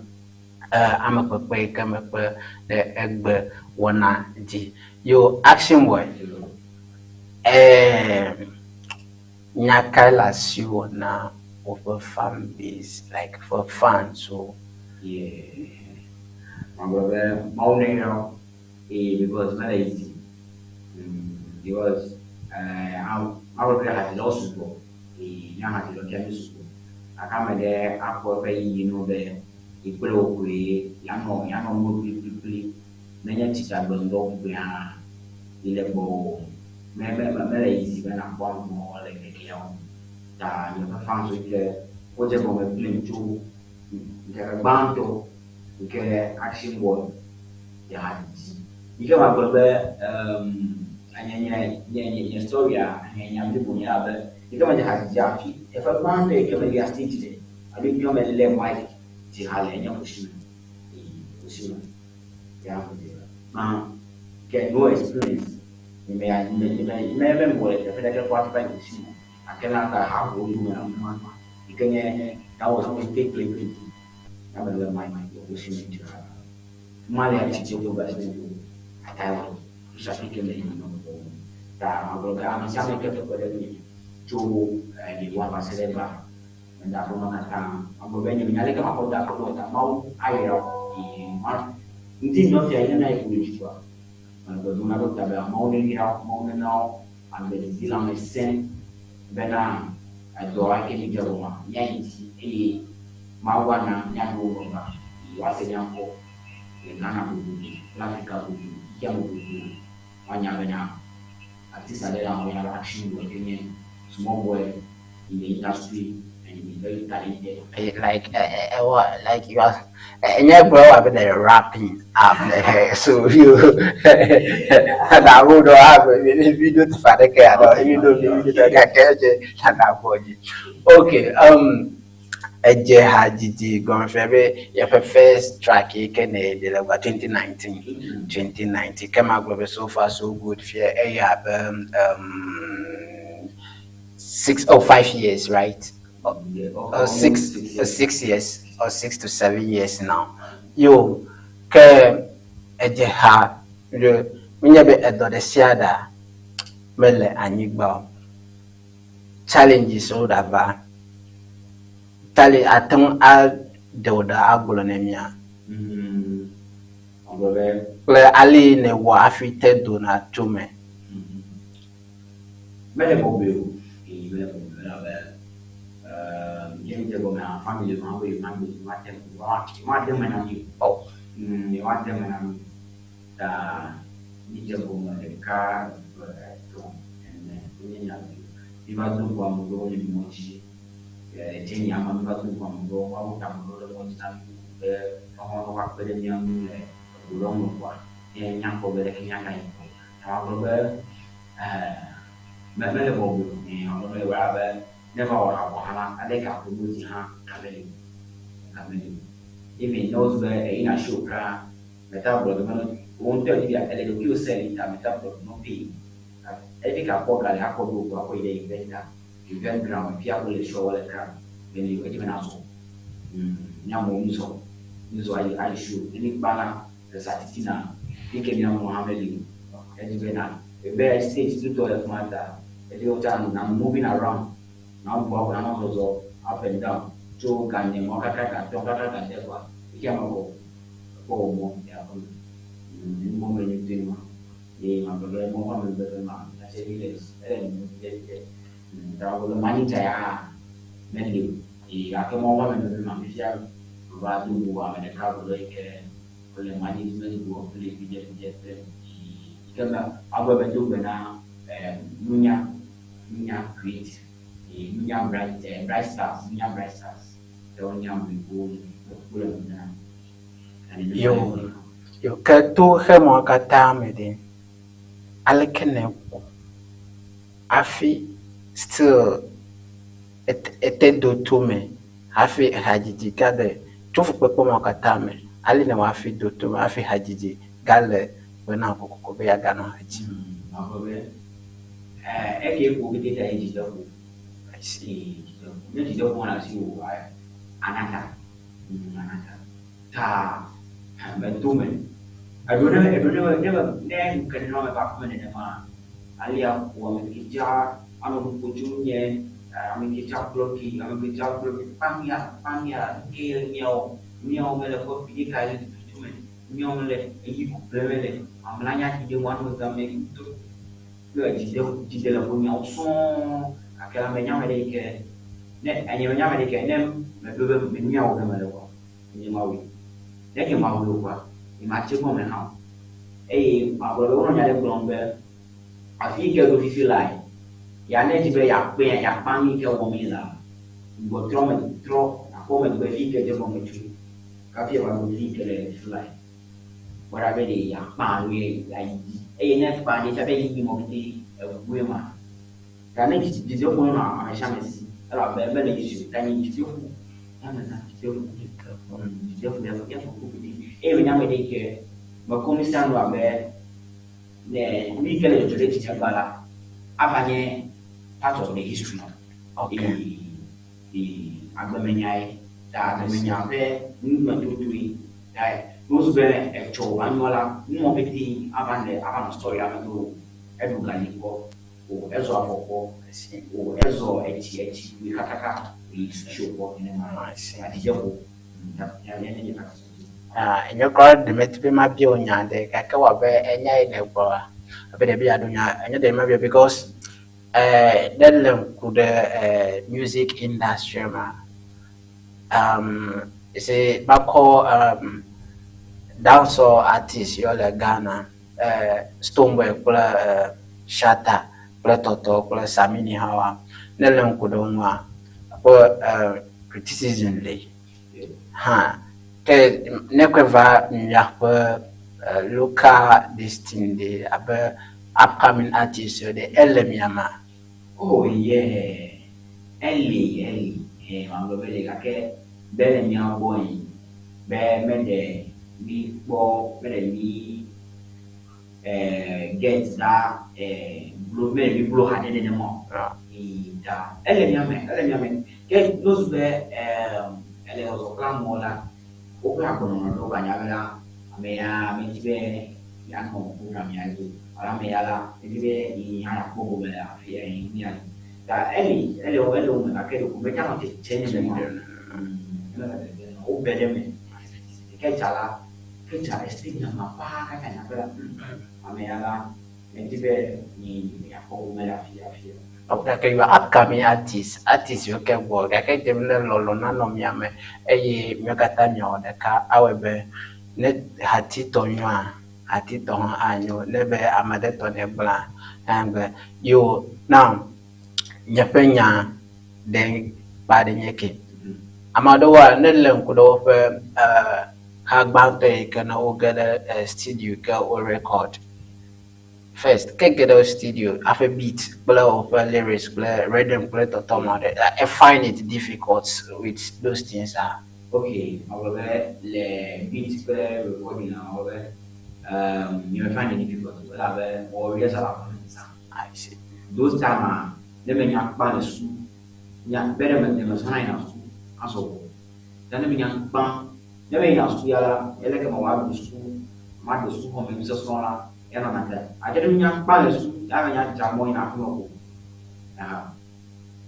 amekpekpe yi ke mekpe ɖe egbe wɔna dzi. Yo, Action Boy, nya kae le asiwò na woƒe fan base, like ƒe fans wo? Yeah. Magblɔ be Mawu ne yra wo eye because mele easy. Because magblɔ be hadzilawo sugbɔ eye mía hadzilawo fia mi sugbɔ. Gake ame ɖe akpɔ eƒe yiyi no be yi kple wo koe yanɔ yanɔ nu kplikplikpli nenye tsitragbe ŋdɔ ŋugbe hã yi le gbɔwò. Me me mele easy be nakpɔ amewo le ŋkeke yawo me. Ta nye ƒe fans yi ke wodze gɔme kplim tso ŋkeke gbãtɔ yi ke Action Boy dze hadzidzi. Yi ke magblɔ be nye nye nye nye story a nye nya blibo nye abe yi ke medze hadzidzi afi teƒe gbãtɔ yi ke melia stage le alo yi ke melé mic dzi ha le enye Kushime. Kushime ya medze gbã ke no experience nye me ya nye me me me mewɔ le teƒe ɖeke kpɔ hafi va yi Kushime. Gake la ta ha ƒo yome ame yi ke nye that was 2020 ya melé mic le Kushime dzi ha. Mali atsi tso ƒe asi to atae wɔ. Afi sia afi ke meyi nɔ. Ta magblɔ be ame sia ame ke kpekpe ɖe ŋunye. Tso day one va se ɖe egbea, meda akpe na wo katã. Magblɔ be nye menya leke makɔ da akpe na wo ta Mawu ayra wo. Eye ma ŋdi ŋdɔ sia yi ne míayi ƒo ɖe dzi kɔa, mele gbe dom ɖa ɖo ta be Mawu neyra wo, Mawu nena wo agbe didi lãmesẽ bena edɔ yi ke mídze gɔmea, míayi dzi eye Mawu ana míaɖo wo mlɔeba eye woase mía ŋkɔ le Ghana godoo kple Afrika godoo, xexea me godoo. Woanya bena artist aɖe le amewo yɔna be Action Boy ke nye small boy in the industry and he is very talented. Like what, like you are enye gblɔ wɔ abe le rapping up so you na wo do have video to fa de ke ano video video gake je na bo ji. Okay, edze hadzidzi gɔme fia be yeƒe first track yi ke ne ɖe le gba 2019, 2019 ke magblɔ be so far so good fia eye abe 6 or 5 years, right? Yeah, 6 almost 6 years. 6 years or 6 to 7 years now. Yo, ke edze ha ɖe menye be edɔ ɖe sia ɖa mele anyigba o. Challenges wo ɖava. Challenge ate ŋu aɖe wò ɖa agblɔ ne mía. Agblɔ be Kple ale yi nèwɔ hafi te dona tso me. Mele bɔbɔe o. Eye mele bɔbɔe o elabe ye mi dze gɔmea family ma be yewoa yewoa de yewoa de me na mi o. Oh. Yewoa de me na mi. Ta mi dze gɔme ɖeka, eve, etɔ̃, ene wonye nya vi. Mi va do go ame ɖewo le mɔ dzi. Dze nya ma mi va do go ame ɖewo woawo ta ame ɖewo le mɔ dzi na mi be woawo va kpe ɖe mía ŋu le ego ɖewo me kpoa ye míakpɔ be leke míagayi ŋgɔ. Ta magblɔ be mele bɔbɔe o. Magblɔ be wɔ abe ne va wɔ habɔ hã la, ale ke apromote hã gamele o. Gamele o. Even ne wozu be eyina show kura, meta gblɔ be wo ŋutɔ dzi ele ɖokuiwò sell ta meta gblɔ be no pay. Efi ka kpɔ ga le akɔ ɖo go akɔ yi ɖe event a, event ground fia ko le show le kra meli o edzi be nazɔ. Míamewo mízɔ, mízɔ ayi show. Ne míkpa la le zã titina, fi ke míamlɔ hã meli o. Edzi be na ebe stage tutɔ le fi ma ta edzi be wotsa na moving around na bu akɔ na zɔzɔ up and down tso ga ene mɔ kaka ga atɔ̃ kaka ga ade kɔa fifia me kɔ ekpɔ wò mɔ ya aƒeme. Nu mɔ me nyuie ma. Eye magblɔ be mɔ ƒe amenuveve ma ase mi le ele nu vidzɛ vidzɛ. Ta magblɔ be manager ya meli o. Eye gake mɔ ƒe amenuveve ma fifia meva do go ame ɖeka gblɔ yi ke wole management wɔ kple vidzɛ vidzɛ kple yi ke me magblɔ be do gbe na nunya creative eye nunya bright stars, nunya bright stars ke wonye ame yiwo wole megbe nam. Yo, yo, ke to xemɔ katã me ɖe, aleke nèwɔ hafi still ete do to me hafi hadzidzi gale tso fukpekpe mawo katã me, ale nèwɔ hafi do to me hafi hadzidzi gale gbe na wò kokoko be yeaganɔ ha dzim? Magblɔ be eke ƒo pete ta ye dzideƒo. I see. Ee, dzideƒo. Ne dzideƒo mele asiwò o, ana ta. Ana ta. Ta meto me. Eɖo ne ne ŋke nenema me va aƒeme nenema, alia ƒo ame ke dza anɔ nu ƒo tso ŋunye, ame ke dza gblɔ ke, ame ke dza gblɔ ke, kpamia, kpamia, nuke miawo, miawo mele ƒe fi ɖeka le tututu me, miawo mele eyi kuple mele, amla nya ɖi ɖe ŋu anɔ zã me to kple dzide le ƒonyeawo sɔŋ. Gake la menye ame ɖe yi ke ne enye menye ame ɖe yi ke ne meɖo be nu ya wɔ ge mele kɔa, nye mawɔe. Ne nye mawɔe o kɔa, nye matse gɔme hã o. Eye magblɔ be wonɔ nya ɖe gblɔm be afi yi ke ɖo fifi lae, ya ne edzi be yeakpe yeakpa nu yi ke wɔm ye lea, ŋgbɔ trɔ me trɔ akpɔ megbe fi yi ke dze gɔme tso kafi ava ɖo fi yi ke le fifi lae. Kpɔ ɖa be ɖe yeakpa alo yeayi dzi. Eye ne ekpa ɖe fia be yiyi mɔ pete eŋue ma. Ta ne dzideƒo nɔ ame sia ame si elabe mele easy o. Ta nye dzideƒo ya mezã dzideƒo. Dzideƒo ya ƒo pete. Eye menye ame ɖe yi ke mekɔ nu sia nu abe ne nu yi ke le dzɔdzɔ ɖe dzinye gbã la ava nye part of the history. Okay. Eye agbemenyae. Ta agbemenya ƒe numetotoe. Ta ne wozu be etsɔ wòva nyɔ la, numɔ pete ava le ava nɔ story ame be o eɖu gali kpɔ. O ezɔ afɔ kpɔ. O ezɔ etsi etsi kpui kakaka yi show kpɔ nenema. Adzidze ƒo. Ya ya nye kaka. Ah, nye kura ɖe medi be mabia wò nya aɖe gake wɔ abe enya yi nègblɔa, abe ɖe be yeaɖo nya, enye ɖe mabia because eh, ne lé ŋku ɖe eh, music industry mea, um, you see, makɔ um, dancehall artist yiwo le Ghana, eh, Stonebwoy kple eh, Shatta kple Tɔtɔ kple Samini hã woa, ne lé ŋku ɖe wo ŋua, akpɔ eh, criticism li hã. Ke ne kɔe va miaƒe eh, local this thing ɖe abe upcoming artist ɖe, ele mia mea? Oh yeah, eli eli, eh, magblɔ be eli gake be le mía gbɔ yi be meɖe mí kpɔ meɖe mí eh, get da eh, blo meɖe mí blo haɖe nenema o. Yi ta ele mía me, ele mía me. Ke nozu be eh, ele zɔzɔ kple amewo la, woƒe agbenɔnɔ ɖewo gba nya be la, ame ya medi be yeanɔ program ya dzi o. Alo ame ya la, medi be yi hã yeakpɔ gome le afi ya yi nu ya dzi. Ta eli, ele wo, ele wo me gake ɖeko medza nɔ dzedze nenema o. Ele dzedze nenema o. Wobe ɖe eme. Ke dza la, ke dza esti nyama paa kaka nya be la, ame ya la, medi be yi yeakpɔ gome le afi ya afi ya. Gake you are upcoming artist, artist yiwo ke gbɔ gake dze be ne lɔlɔ nanɔ mia me eye miawo katã miawɔ ɖeka awɔe be ne hatitɔ nyoa, hatitɔ hã anyo. Ne be ame ɖe tɔ ne gblẽa, hã gblẽ. Yo, now nye ƒe nya ɖe kpa ɖe nye ke. Ame aɖewoa, ne lé ŋku ɖe woƒe eh, ha gbãtɔ yi ke ne woge ɖe eh, studio ke wo record. First, ke ge ɖe studio hafi beat kple woƒe lyrics kple rhythm kple tɔtɔ ma ɖe, I find it difficult with those things ah. Okay, magblɔ be le beat kple recording la, magblɔ be nye me find it difficult o elabe mewɔ rehearsal aƒe me zã. I see. Those time a, ne menya kpa le su, nya be ɖe me nye mesɔna yina su azɔ o. Ta ne menya kpa, ne meyina su ya la, eleke mewɔ aɖu su, maɖe su xɔme nusɔsrɔ̃ la, ya nɔna te. Gake ne menya kpa le su, ya menya dza mɔ yina aƒeme ko. Eha,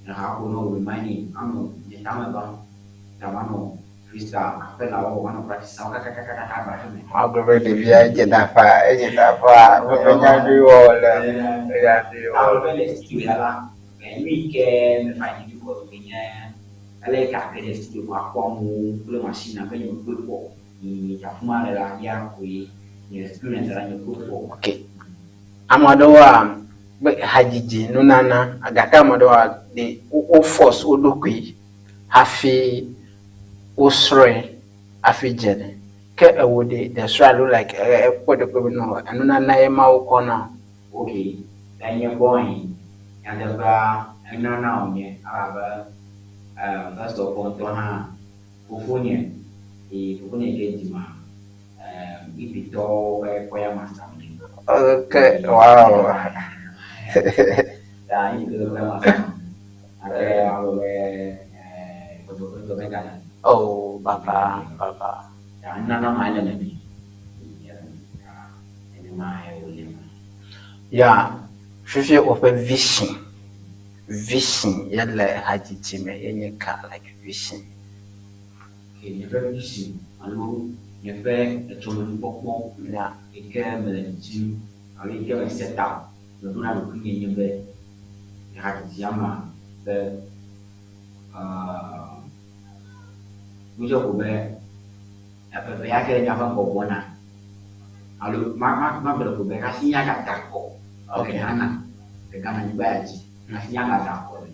eha ko nɔ remind me, anɔ nye tame vam, ta manɔ freestyle aƒe la wɔwɔ, manɔ practice awo kakakakaka ava aƒeme. Magblɔ be ɖevia edze dafa, edze dafa, menya nu wɔwɔ le, menya nu wɔwɔ. Agblɔ be le studio ya la, nu yi ke me find it difficult koe nye ele yi ke age ɖe studio ko akpɔ amewo kple machine abe nye mekpɔe kpɔ o. Yi afi ma le la, ya koe nye experience la nye kpɔe kpɔ. Okay. Ame aɖewoa, be hadzidzi nunana gake ame aɖewoa, they wo force wo ɖokui hafi wosrɔ̃e hafi dze nɛ. Ke ewò ɖe, ɖe srɔ̃e alo like ekpɔ ɖokui be no enunana ye Mawu kɔ na wò. Okay, le nye gbɔ yi, nyateƒea enunana wònye elabe first of all ŋutɔ hã fofonye yi fofonye ke dzima Ipitɔwo ƒe choir master wònye. Okay, wow. Ta Ipitɔwo ƒe choir master wònye. Gake magblɔ be gbɔdzɔgbɔdzɔ megale. Oh, baba, baba. Ta nunana ma ele meme. Ta nenema ye wòle ma. Ya, fifia woƒe vision, vision ye le hadzidzi me ye nye ka like vision. Okay, nye ƒe vision alo nye ƒe etsɔmenukpɔkpɔ yi ke mele didim alo yi ke me set up meɖo na ɖokuinye nye be le hadzidzia mea be nudze ko be eƒe ya ke le míaƒe ŋgɔ gbɔna alo ma ma magblɔe ko be hafi míagada akɔ le Ghana le Ghana nyigba ya dzi hafi míagada akɔ le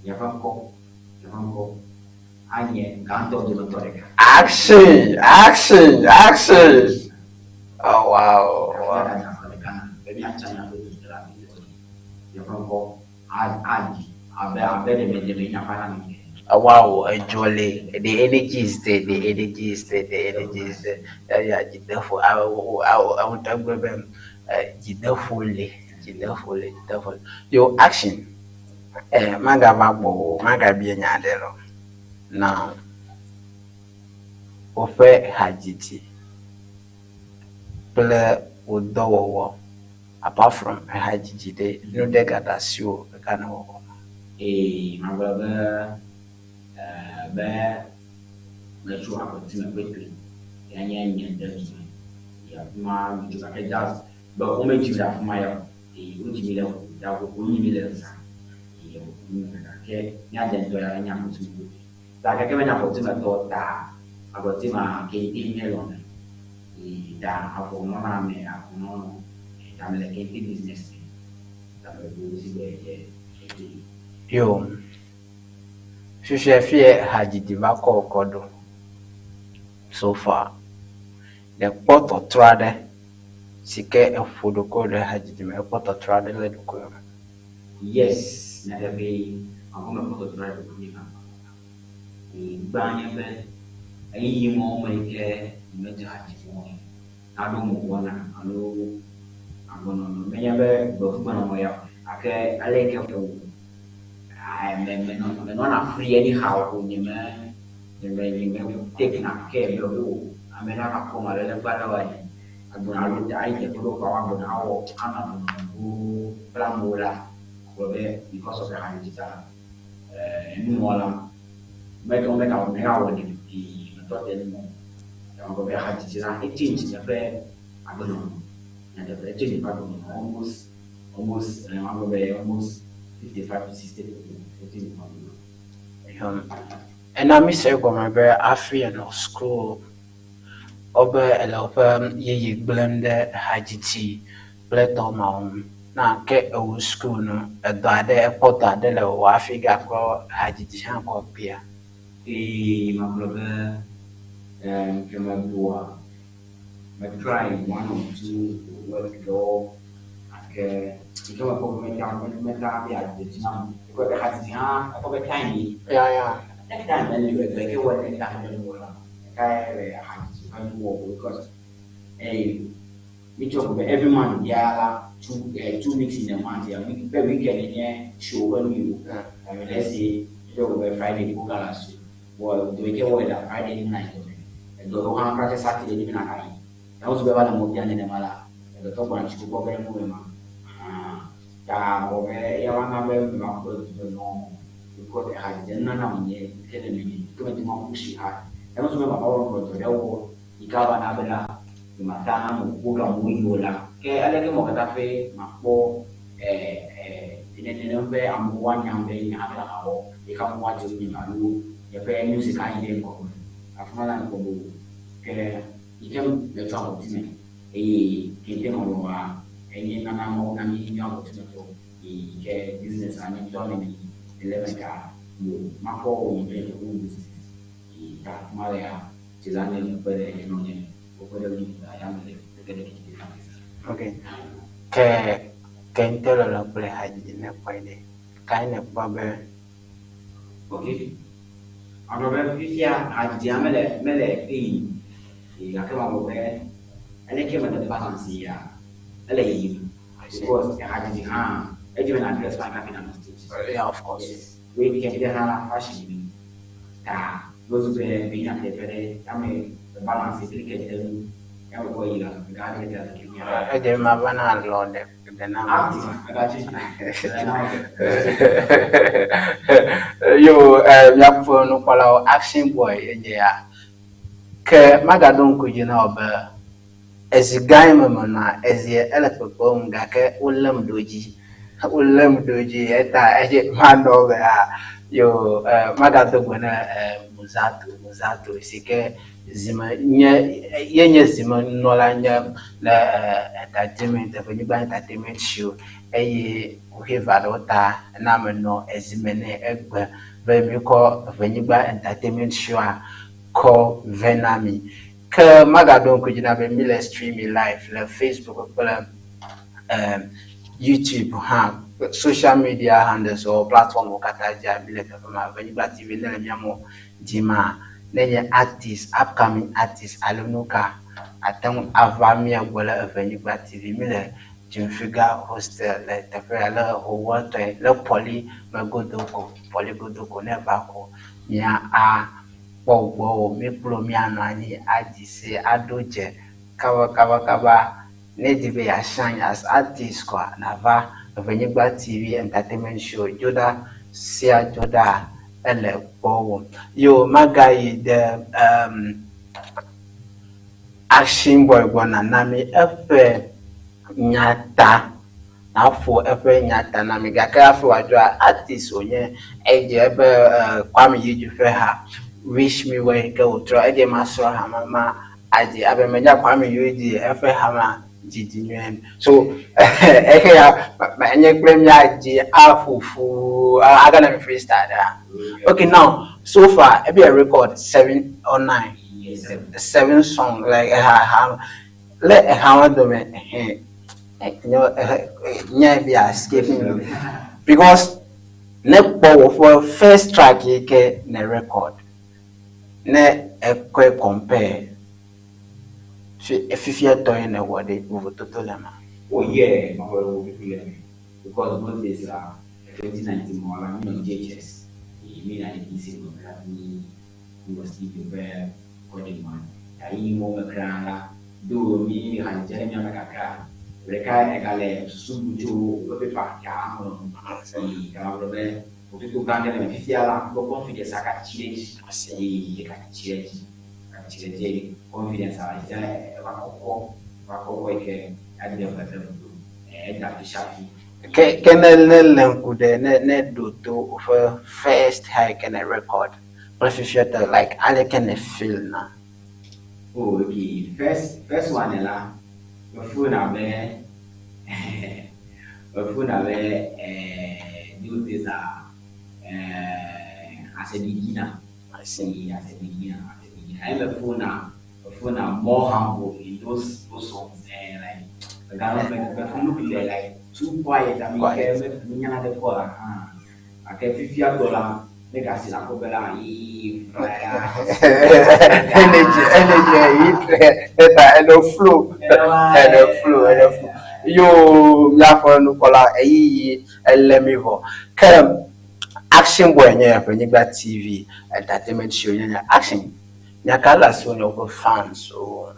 míaƒe ŋkɔ míaƒe ŋkɔ anye gãtɔ dometɔ ɖeka. Action! Action! Action! Oh wow! Hafi Wow. míagada akɔ le Ghana be míatsa míaƒe du le afi míaƒe ŋkɔ aɖi abe abe ɖe me ɖe me míaƒe anɔ ene. Oh, wow, edzɔ le. The energy is there, the energy is there, the energy is there. Yeah, dzideƒo. Awo ŋutɔ gblɔ be dzideƒo le, dzideƒo le, dzideƒo le. Yo, action. Eh, magava gbɔwò, magabia nya aɖe lɔ. Now, woƒe hadzidzi kple wò dɔwɔwɔ. Apart from ehadzidzi ɖe, nu ɖe gaɖe asiwò eka nèwɔ ma? Ee, magblɔ be be metso aƒetime ƒe toe ya nye nye de du me. Yi afi ma metso gake just be womedzi mi ɖe afi ma ya o. Eye wodzi mi le ya ko wonyi mi le zã. Eye wonyi mi gake mía de ŋutɔ ya nye aƒetime ƒe toe. Ta gake menye aƒetime tɔ ta aƒetimea kente míelɔ̃na. Eye ta avɔ nɔna ame avɔ nɔnɔ. Ta mele kente business me. Ta meɖo si be ye kente. Yo. Fifia fiye hadzidzi va kɔ wò kɔ ɖo so far. Èkpɔ tɔtrɔ aɖe si ke èƒo ɖokuiwò ɖe hadzidzi me, èkpɔ tɔtrɔ aɖe le ɖokuiwò me? Yes, nyateƒee, mavɔ mekpɔ tɔtrɔ ɖe ɖokuinye me vavã. Gbã nye be ɣeyiɣi mawo me yi ke nyemedze hadzidzi o, naɖo mo wɔna alo agbenɔnɔ menye be gbevugbenɔnɔ ya o gake ale yi ke ƒo me menɔna free anyhow ko nye me nye me nye me take na care be o ame ɖe ava kpɔm alo leke alo ayi agbɔna alo ayi teƒe ɖe kpoa woagbɔna awɔ anɔ agbenɔnɔ boo kple amewo la gblɔ be because of ehadzidzi ta enumɔ la mege megawɔ nɛ metɔ te numɔ. Megblɔ be hadzidzi la e change míaƒe agbenɔnɔ. Nyateƒe e change míaƒe agbenɔnɔ almost almost magblɔ be almost 55 to 60% e change míaƒe agbenɔnɔ. Ena míse egɔme be hafi ènɔ suku wobe èle woƒe ɣeyiɣi gblẽm ɖe hadzidzi kple tɔ mawo ŋu. Na ke ewu suku nu, edɔ aɖe ekpɔ dɔ aɖe le wò hafi gakɔ hadzidzi hã kɔ kpea? Eye magblɔ be ke medoa me try one or two work ɖewo gake yi ke mekpɔ be meta meta be adze dzi nam because hadzidzi hã ekpɔ be time yi. Ne time meli o egbe ke wɔ ne time meli o la ɖekae le hadzidzi ƒe nuwɔwɔ because eye mi tsɔ ko be every month biara la 2 weeks in a month ya week be weekend nye show ƒe nu yi o. Let's say mi tsɔ ko be Friday go gala so wɔ dɔ yi ke wɔ la Friday ni mina yi dɔ me. Edɔ ɖewo hã kura tse Saturday ni mina ka yi. Ne wozu be va le mɔ bia nenema la, edɔtɔ gbɔna tsi kpɔ ge ɖe nu me ma. Ta wɔ be eya va na be me va kpɔ du be no because ehadzidzi nunana wònye ke le menye ke mete ŋu apush hard. Ne wozu be mava wɔ dɔ ɖe wɔ yi ke ava na bena nyemate anɔ program wo yi o la ke aleke mewɔ katã ƒe makpɔ nenem ƒe amewo woanyam be nye hã be mawɔ yi ke amewo adze ŋunye alo yeƒe music ayi ɖe ŋgɔgbe. Afi ma la mekpɔ be o ke yi ke metsɔ abɔti me eye kente nɔnɔa enye nana mawu na mí mía abɔtimetɔ yi ke business a nye ŋutɔ ne le eme ta yo makɔ wɔ nye ŋutɔ nye own business yi ta afi ma ya dzila nye kpe ɖe nɔnye wokpe ɖe ŋunye ta ya mele gege ɖe kente Ok. Ke kente lɔlɔ kple hadzidzi ne kpɔe ɖe, kae nèkpɔ be Ok. Magblɔ be fifia hadzidzia mele pay gake magblɔ be aleke mele balance ya ele yiyim because hadzidzi hã edzi be na dress fine hafi nanɔ stage. Yeah, of course. Yes. Wo kente hã la fashion mi ta wozu be meyina teƒe ɖe ame balance kple kente nu ya mekɔ yi la gã ɖe ta le kenya. Edze ma va na lɔ ɖe ɖe na ma. Artist agatsi. Yo míaƒe nukpɔlawo Action Boy enye ya. Ke magaɖo ŋku dzi na wò be ezi gã yi me menɔa ezie ele kpekpewom gake wolém ɖo dzi. Wolém ɖo dzi eta edze manɔ be ha yo magado gbe ne Muzato si ke zime nye ye nye zimenɔla nye le entertainment Evenyigba Entertainment Show eye kuxi eve aɖewo ta na menɔ ezime nɛ egbe be míkɔ Evenyigba Entertainment Show-a kɔ vɛ na mi. Ke magaɖo ŋku dzi na be míle streaming live le Facebook kple YouTube hã social media handles or platformwo katã dzia míle teƒe ma. Evenyigba TV ne le mía mɔ dzima nenye artist, upcoming artist alo nu ka ate ŋu ava mía gbɔ le Evenyigba TV. Míle Jimfiga hostel le teƒe ya le Howɔtɔe le Pɔli me godo ko Pɔli godo ko ne eva ko mía akpɔ gbɔwò míkplɔ míanɔ anyi adzi se aɖo dze kaba kaba kaba. Ne edi be yeashine as artist koa, nava Evenyigba TV Entertainment Show Dzoɖa sia Dzoɖa ele gbɔwò. Yo magayi ɖe Action Boy gbɔ nana mi eƒe nyata naƒo eƒe nyata na mi gake hafi wòadzoa artist wònye edze ebe Kwame Yidzi ƒe ha Wish Me Well yi ke wòtrɔ edze masrɔ̃ ha ma ma adzi abe menya Kwame Yidzi eƒe ha ma dzidzi nyuie so exe ya nye kple míadzi aƒo ƒu agana mi freestyle ɖa. Okay, now so far ebi a record seven or nine? Yes, seven. Seven song like ha ha le eha wa dome ehe nye nye bi escape me because ne kpɔ woƒe first track yi ke ne record ne ekɔe compare fi fifiatɔ yi ne wɔ ɖe vovototo le ma. Oh yeah, my boy will be me because those days la 2019 mo la mi no JHS. Mi na di si mo la mi mi was studio be recording one. Ayi mo me kra la do mi ha jere mi ma kakra. Reka e gale susu bu jo be paper ya mo. E ga mo be o to ga ne fifia la bo confidence aka chire. E ka chire. Ka chire je confidence a ja e ba kokko ba kokko ke adi be be e da fi shafi. Ke ne le ŋku ɖe ne ɖo to woƒe first ha yi ke ne record kple fifiatɔ like aleke ne feel na. Oh, okay. First one la, me phone abe me phone abe those days are as a beginner. I see. As a beginner, as a beginner. I me phone na more humble in those songs like the guy me phone look like too quiet. I mean, Quiet. Me nyana de ko ah. Ake $50 ne ka si la ko bela yi Energy yi eta eno flow eno flow eno flow yo míaƒe nukpɔla eyiyi ele mi vɔ ke Action Boy nye Evenyigba TV Entertainment Show nye nye Action nyaka le asiwò ne woƒe fans o.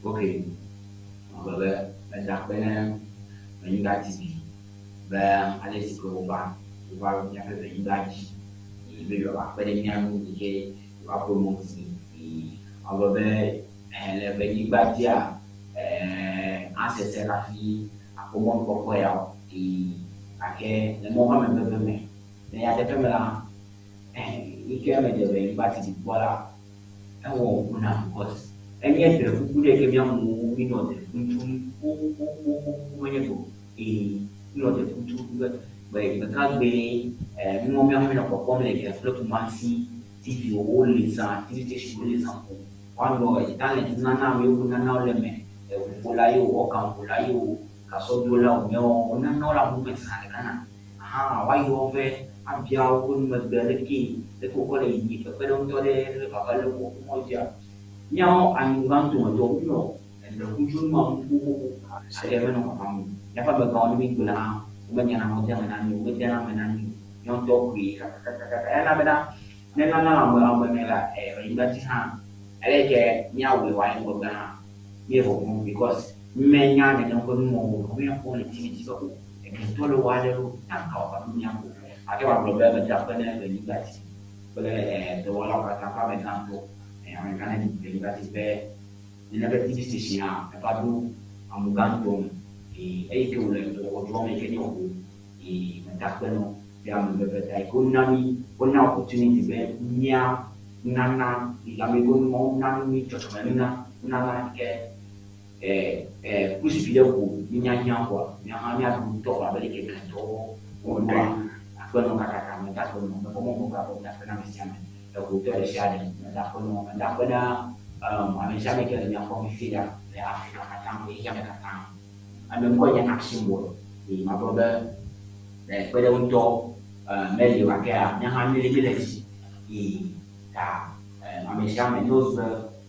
Okay. Bebe edakpe ne Evenyigba TV be ale si ke wova míaƒe Evenyigba dzi yi be yewoava kpe ɖe mía ŋu yi ke yewoa promote mi. Yi awɔ be le Evenyigba dzia asese hafi akpɔ mɔnukpɔkpɔ yawo yi gake le mɔ ƒe ameveve me le nyateƒe me la yi ke me dze Evenyigba TV gbɔ la ewɔ ŋku nam because enye dre kuku ɖe ke míamewo minɔ dre kutum xoxoxoxo menye go eye minɔ dre kutum be ɖeka gbe nuwo míawo minɔ kpɔkpɔm le ke kple Kumasi TV wo le zã TV station wo le zã ko woanɔ talent nana amewo nana wo le me ʋuƒola ye o ɔkaŋƒola ye o gasɔdola o míawo nana wo le amewo me zã le Ghana hã woayɔ ve abia woƒe numegbe leke leke wokɔ le yiyi kpekpeɖeŋutɔ ɖe le vava le wo mɔ dzia míawo anyigba ŋutɔmetɔwo minɔ edrekudzo nua ŋu xoxoxo ake menɔ mamam o míaƒe amegãwo ne mi gblɔ hã womenya na wo de me na mi womedena me na mi míawo ŋutɔ koe kakakakaka eyana bena ne nana ame ame me la anyigba dzi hã ale yi ke míawɔe wòayi ŋgɔgbe hã míevɔvɔm because menya nenem ƒe numɔwo o míakpɔ le TV dzi be o egetɔ le wo ale ɖo tanka wòava ɖo míagbɔ gake wòagblɔ be meda akpe ne Evenyigba TV kple dɔwɔlawo katã ƒe amegãtɔ amegã ne Evenyigba TV be nene ƒe TV station a eva ɖo amugãtɔ me eyi ke wòle xɔdzɔm yi ke nye ho meda akpe nɔ be ameveve ta yi ke wona mi wona opportunity be mía nana ame yiwo wona mi dzɔdzɔme nuna nana yi ke kusi ɖe ko mínyanya koa míawo hã míaɖu ŋutɔ abe leke gãtɔwo woɖoa akpe nɔ kakaka meda akpe nɔ mekpɔ mɔ gbɔ akpɔ meda akpe na ame sia ame eʋutɔ ɖe sia ɖe meda akpe nɔ meda akpe na ame sia ame ke le mía kpɔm fifia ya le Afrika katã xexea me katã ame ŋkɔ nye Action Boy eye magblɔ be kpeɖeŋutɔ meli o gakea míawo hã míle míle dzi eye ta ame sia ame ne wozu be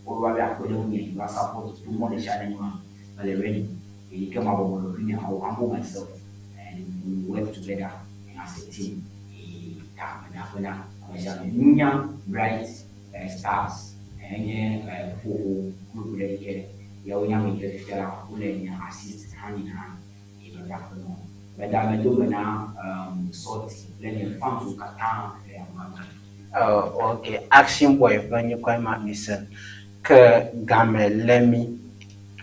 woɖo be akpe ɖe ŋunye yewoa support to mɔ ɖe sia ɖe nua mele ready eyi ke mabɔbɔ ɖokuinye I will humble myself and we will work together as a team eye ta meda akpe na ame sia ame Nunya Bright Stars enye ƒoƒo group ɖe yi ke Yawo nye ame yi ke fifia la wole nye assist hã nye hã eye meda akpe na wo. Meda medo gbe na um, Sɔti kple nye fanswo katã le agbagba. Oh, ok, Action Boy ƒe ŋkɔe ma mise. Ke game lé mí.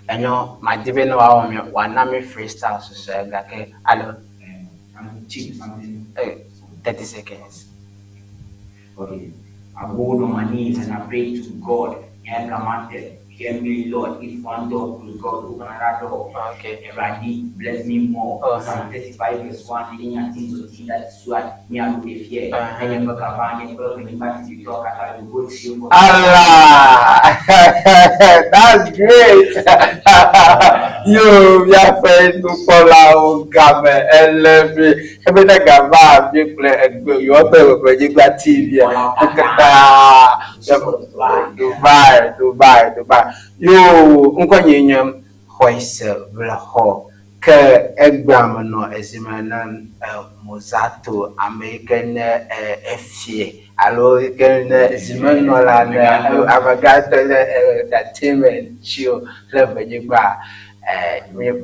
Enyo, madi be ne woawɔ mi, wòana mi freestyle susɔe gake alo I'm cheap something. 30 seconds. Okay. I go on my knees and I pray to God. And commanded, hear me, Lord. If one door close, God open another door. Eradi, bless me more. Psalm 35 verse 1, in your things of that swat, me I will fear. And you go to Allah! That's great! Yo, míaƒe nukpɔlawo game ele mi. Ebe ne gava mi kple egbe yewoƒe Ʋeʋẽnyigba TV ŋkekea Dubai, Dubai, Dubai. Yo, ŋkɔnye nye Xɔese Vlexɔ. Ke egbea menɔ ezime na Mozato, ame yi ke nye efie alo yi ke nye zimenɔla ne amegãtɔ le entertainment show le Ʋenyigba.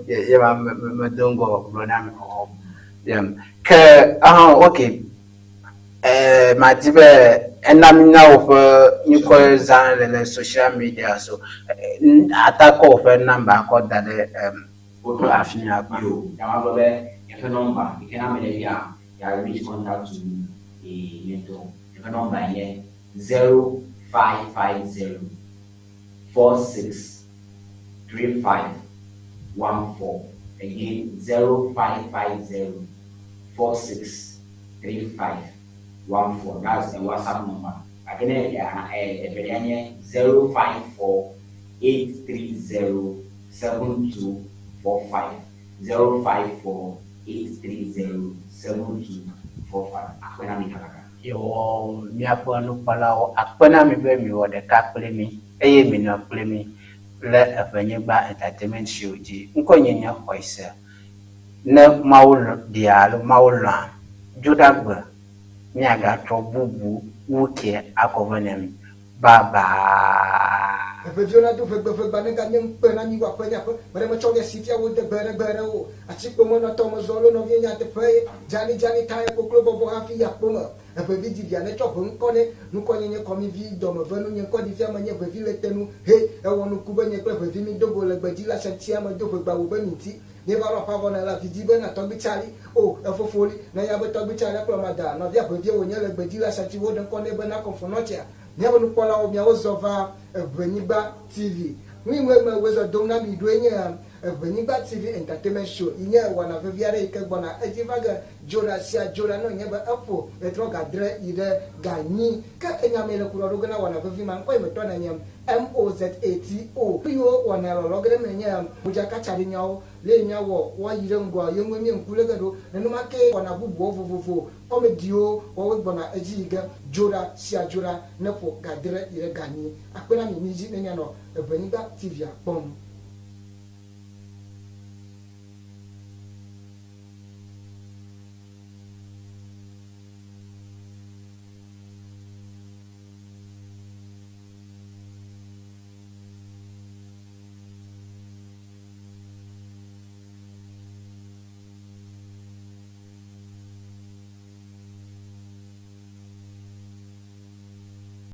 Ye ma medo ŋgɔ gblɔ na mi xoxo. Ke ok. Madi be ena mínya woƒe ŋkɔ zã le le social media so ata kɔ woƒe number kɔ da ɖe afi mia kpa. Yo, ya ma gblɔ be yeƒe number yi ke na ame ɖe fia ya reach contact to me eye nye ŋutɔ yeƒe number nye 0550 46 35 14 again 0550 46 35 14 that's the WhatsApp number. Gake ne evelia nye 054 830 7245 054 830 7245 akpe na mi kakaka. Yewɔ míaƒe nukpɔlawo akpe na mi be miwɔ ɖeka kpli mí eye minɔ kpli mí le Eʋenyigba Entertainment Show dzi. Ŋkɔnye nye Xɔese. Ne Mawu ɖia alo Mawu lɔ̃a, Dzoɖagbe míagatrɔ bubu wu ke akɔ vɛ ne mi. Bye bye. Eʋeviwo nado ʋegbe ʋegba ne ganye ŋukpe na mi woaƒe nye aƒe meɖe metsɔ nye asi fia wo de gbe ɖe gbe ɖe o atikpo me nɔtɔ mezɔ lo nɔviɛ nyateƒe ye dzani dzani tae koklo bɔbɔ hafi yi akpo me eʋevi di via netsɔ ʋe ŋkɔ nɛ nukɔ nye nye kɔmi vi dɔme ve nu nye ŋkɔ ɖi fia menye ʋevi le te nu he ewɔ nuku be nye kple ʋevi mi do go le gbedzi la shantia me do ʋegba wo be mi ŋti Míeva ɖo aƒe vɔ ne la vidi be na tɔgbui Charlie. O, efofo li. Ne ya be tɔgbui Charlie akplɔ mada, nɔvia ʋevie wònye le gbedzi la sati woɖe ŋkɔ nɛ be na kɔnfɔnɔtsia. Míaƒe nukpɔlawo, miawo zɔ va Eʋenyigba TV. Nui ŋue me wòezɔ dom na mi ɖoe nye Eʋenyigba TV Entertainment Show yi nye wɔna vevi aɖe yi ke gbɔna edzi va ge dzoɖa sia dzoɖa ne wònye be eƒo ɣetrɔ ga adre yi ɖe ga enyi. Ke enya mee le ku ɖɔ ɖo ge na wɔna vevi ma ŋkɔe metɔ nenye MOZATO. Nuyiwo wɔna lɔlɔ ge ɖe eme nye modzakatsaɖinyawo, lee míawɔ woayi ɖe ŋgɔa ye ŋue mí ŋku lé ge ɖo. Nenema kee wɔna bubuwo vovovo, kɔmediwo wɔwoe gbɔna edzi yi ge dzoɖa sia dzoɖa ne ƒo ga adre yi ɖe ga enyi. Akpe na mi, midzi ne mianɔ Eʋenyigba TV-a kpɔm.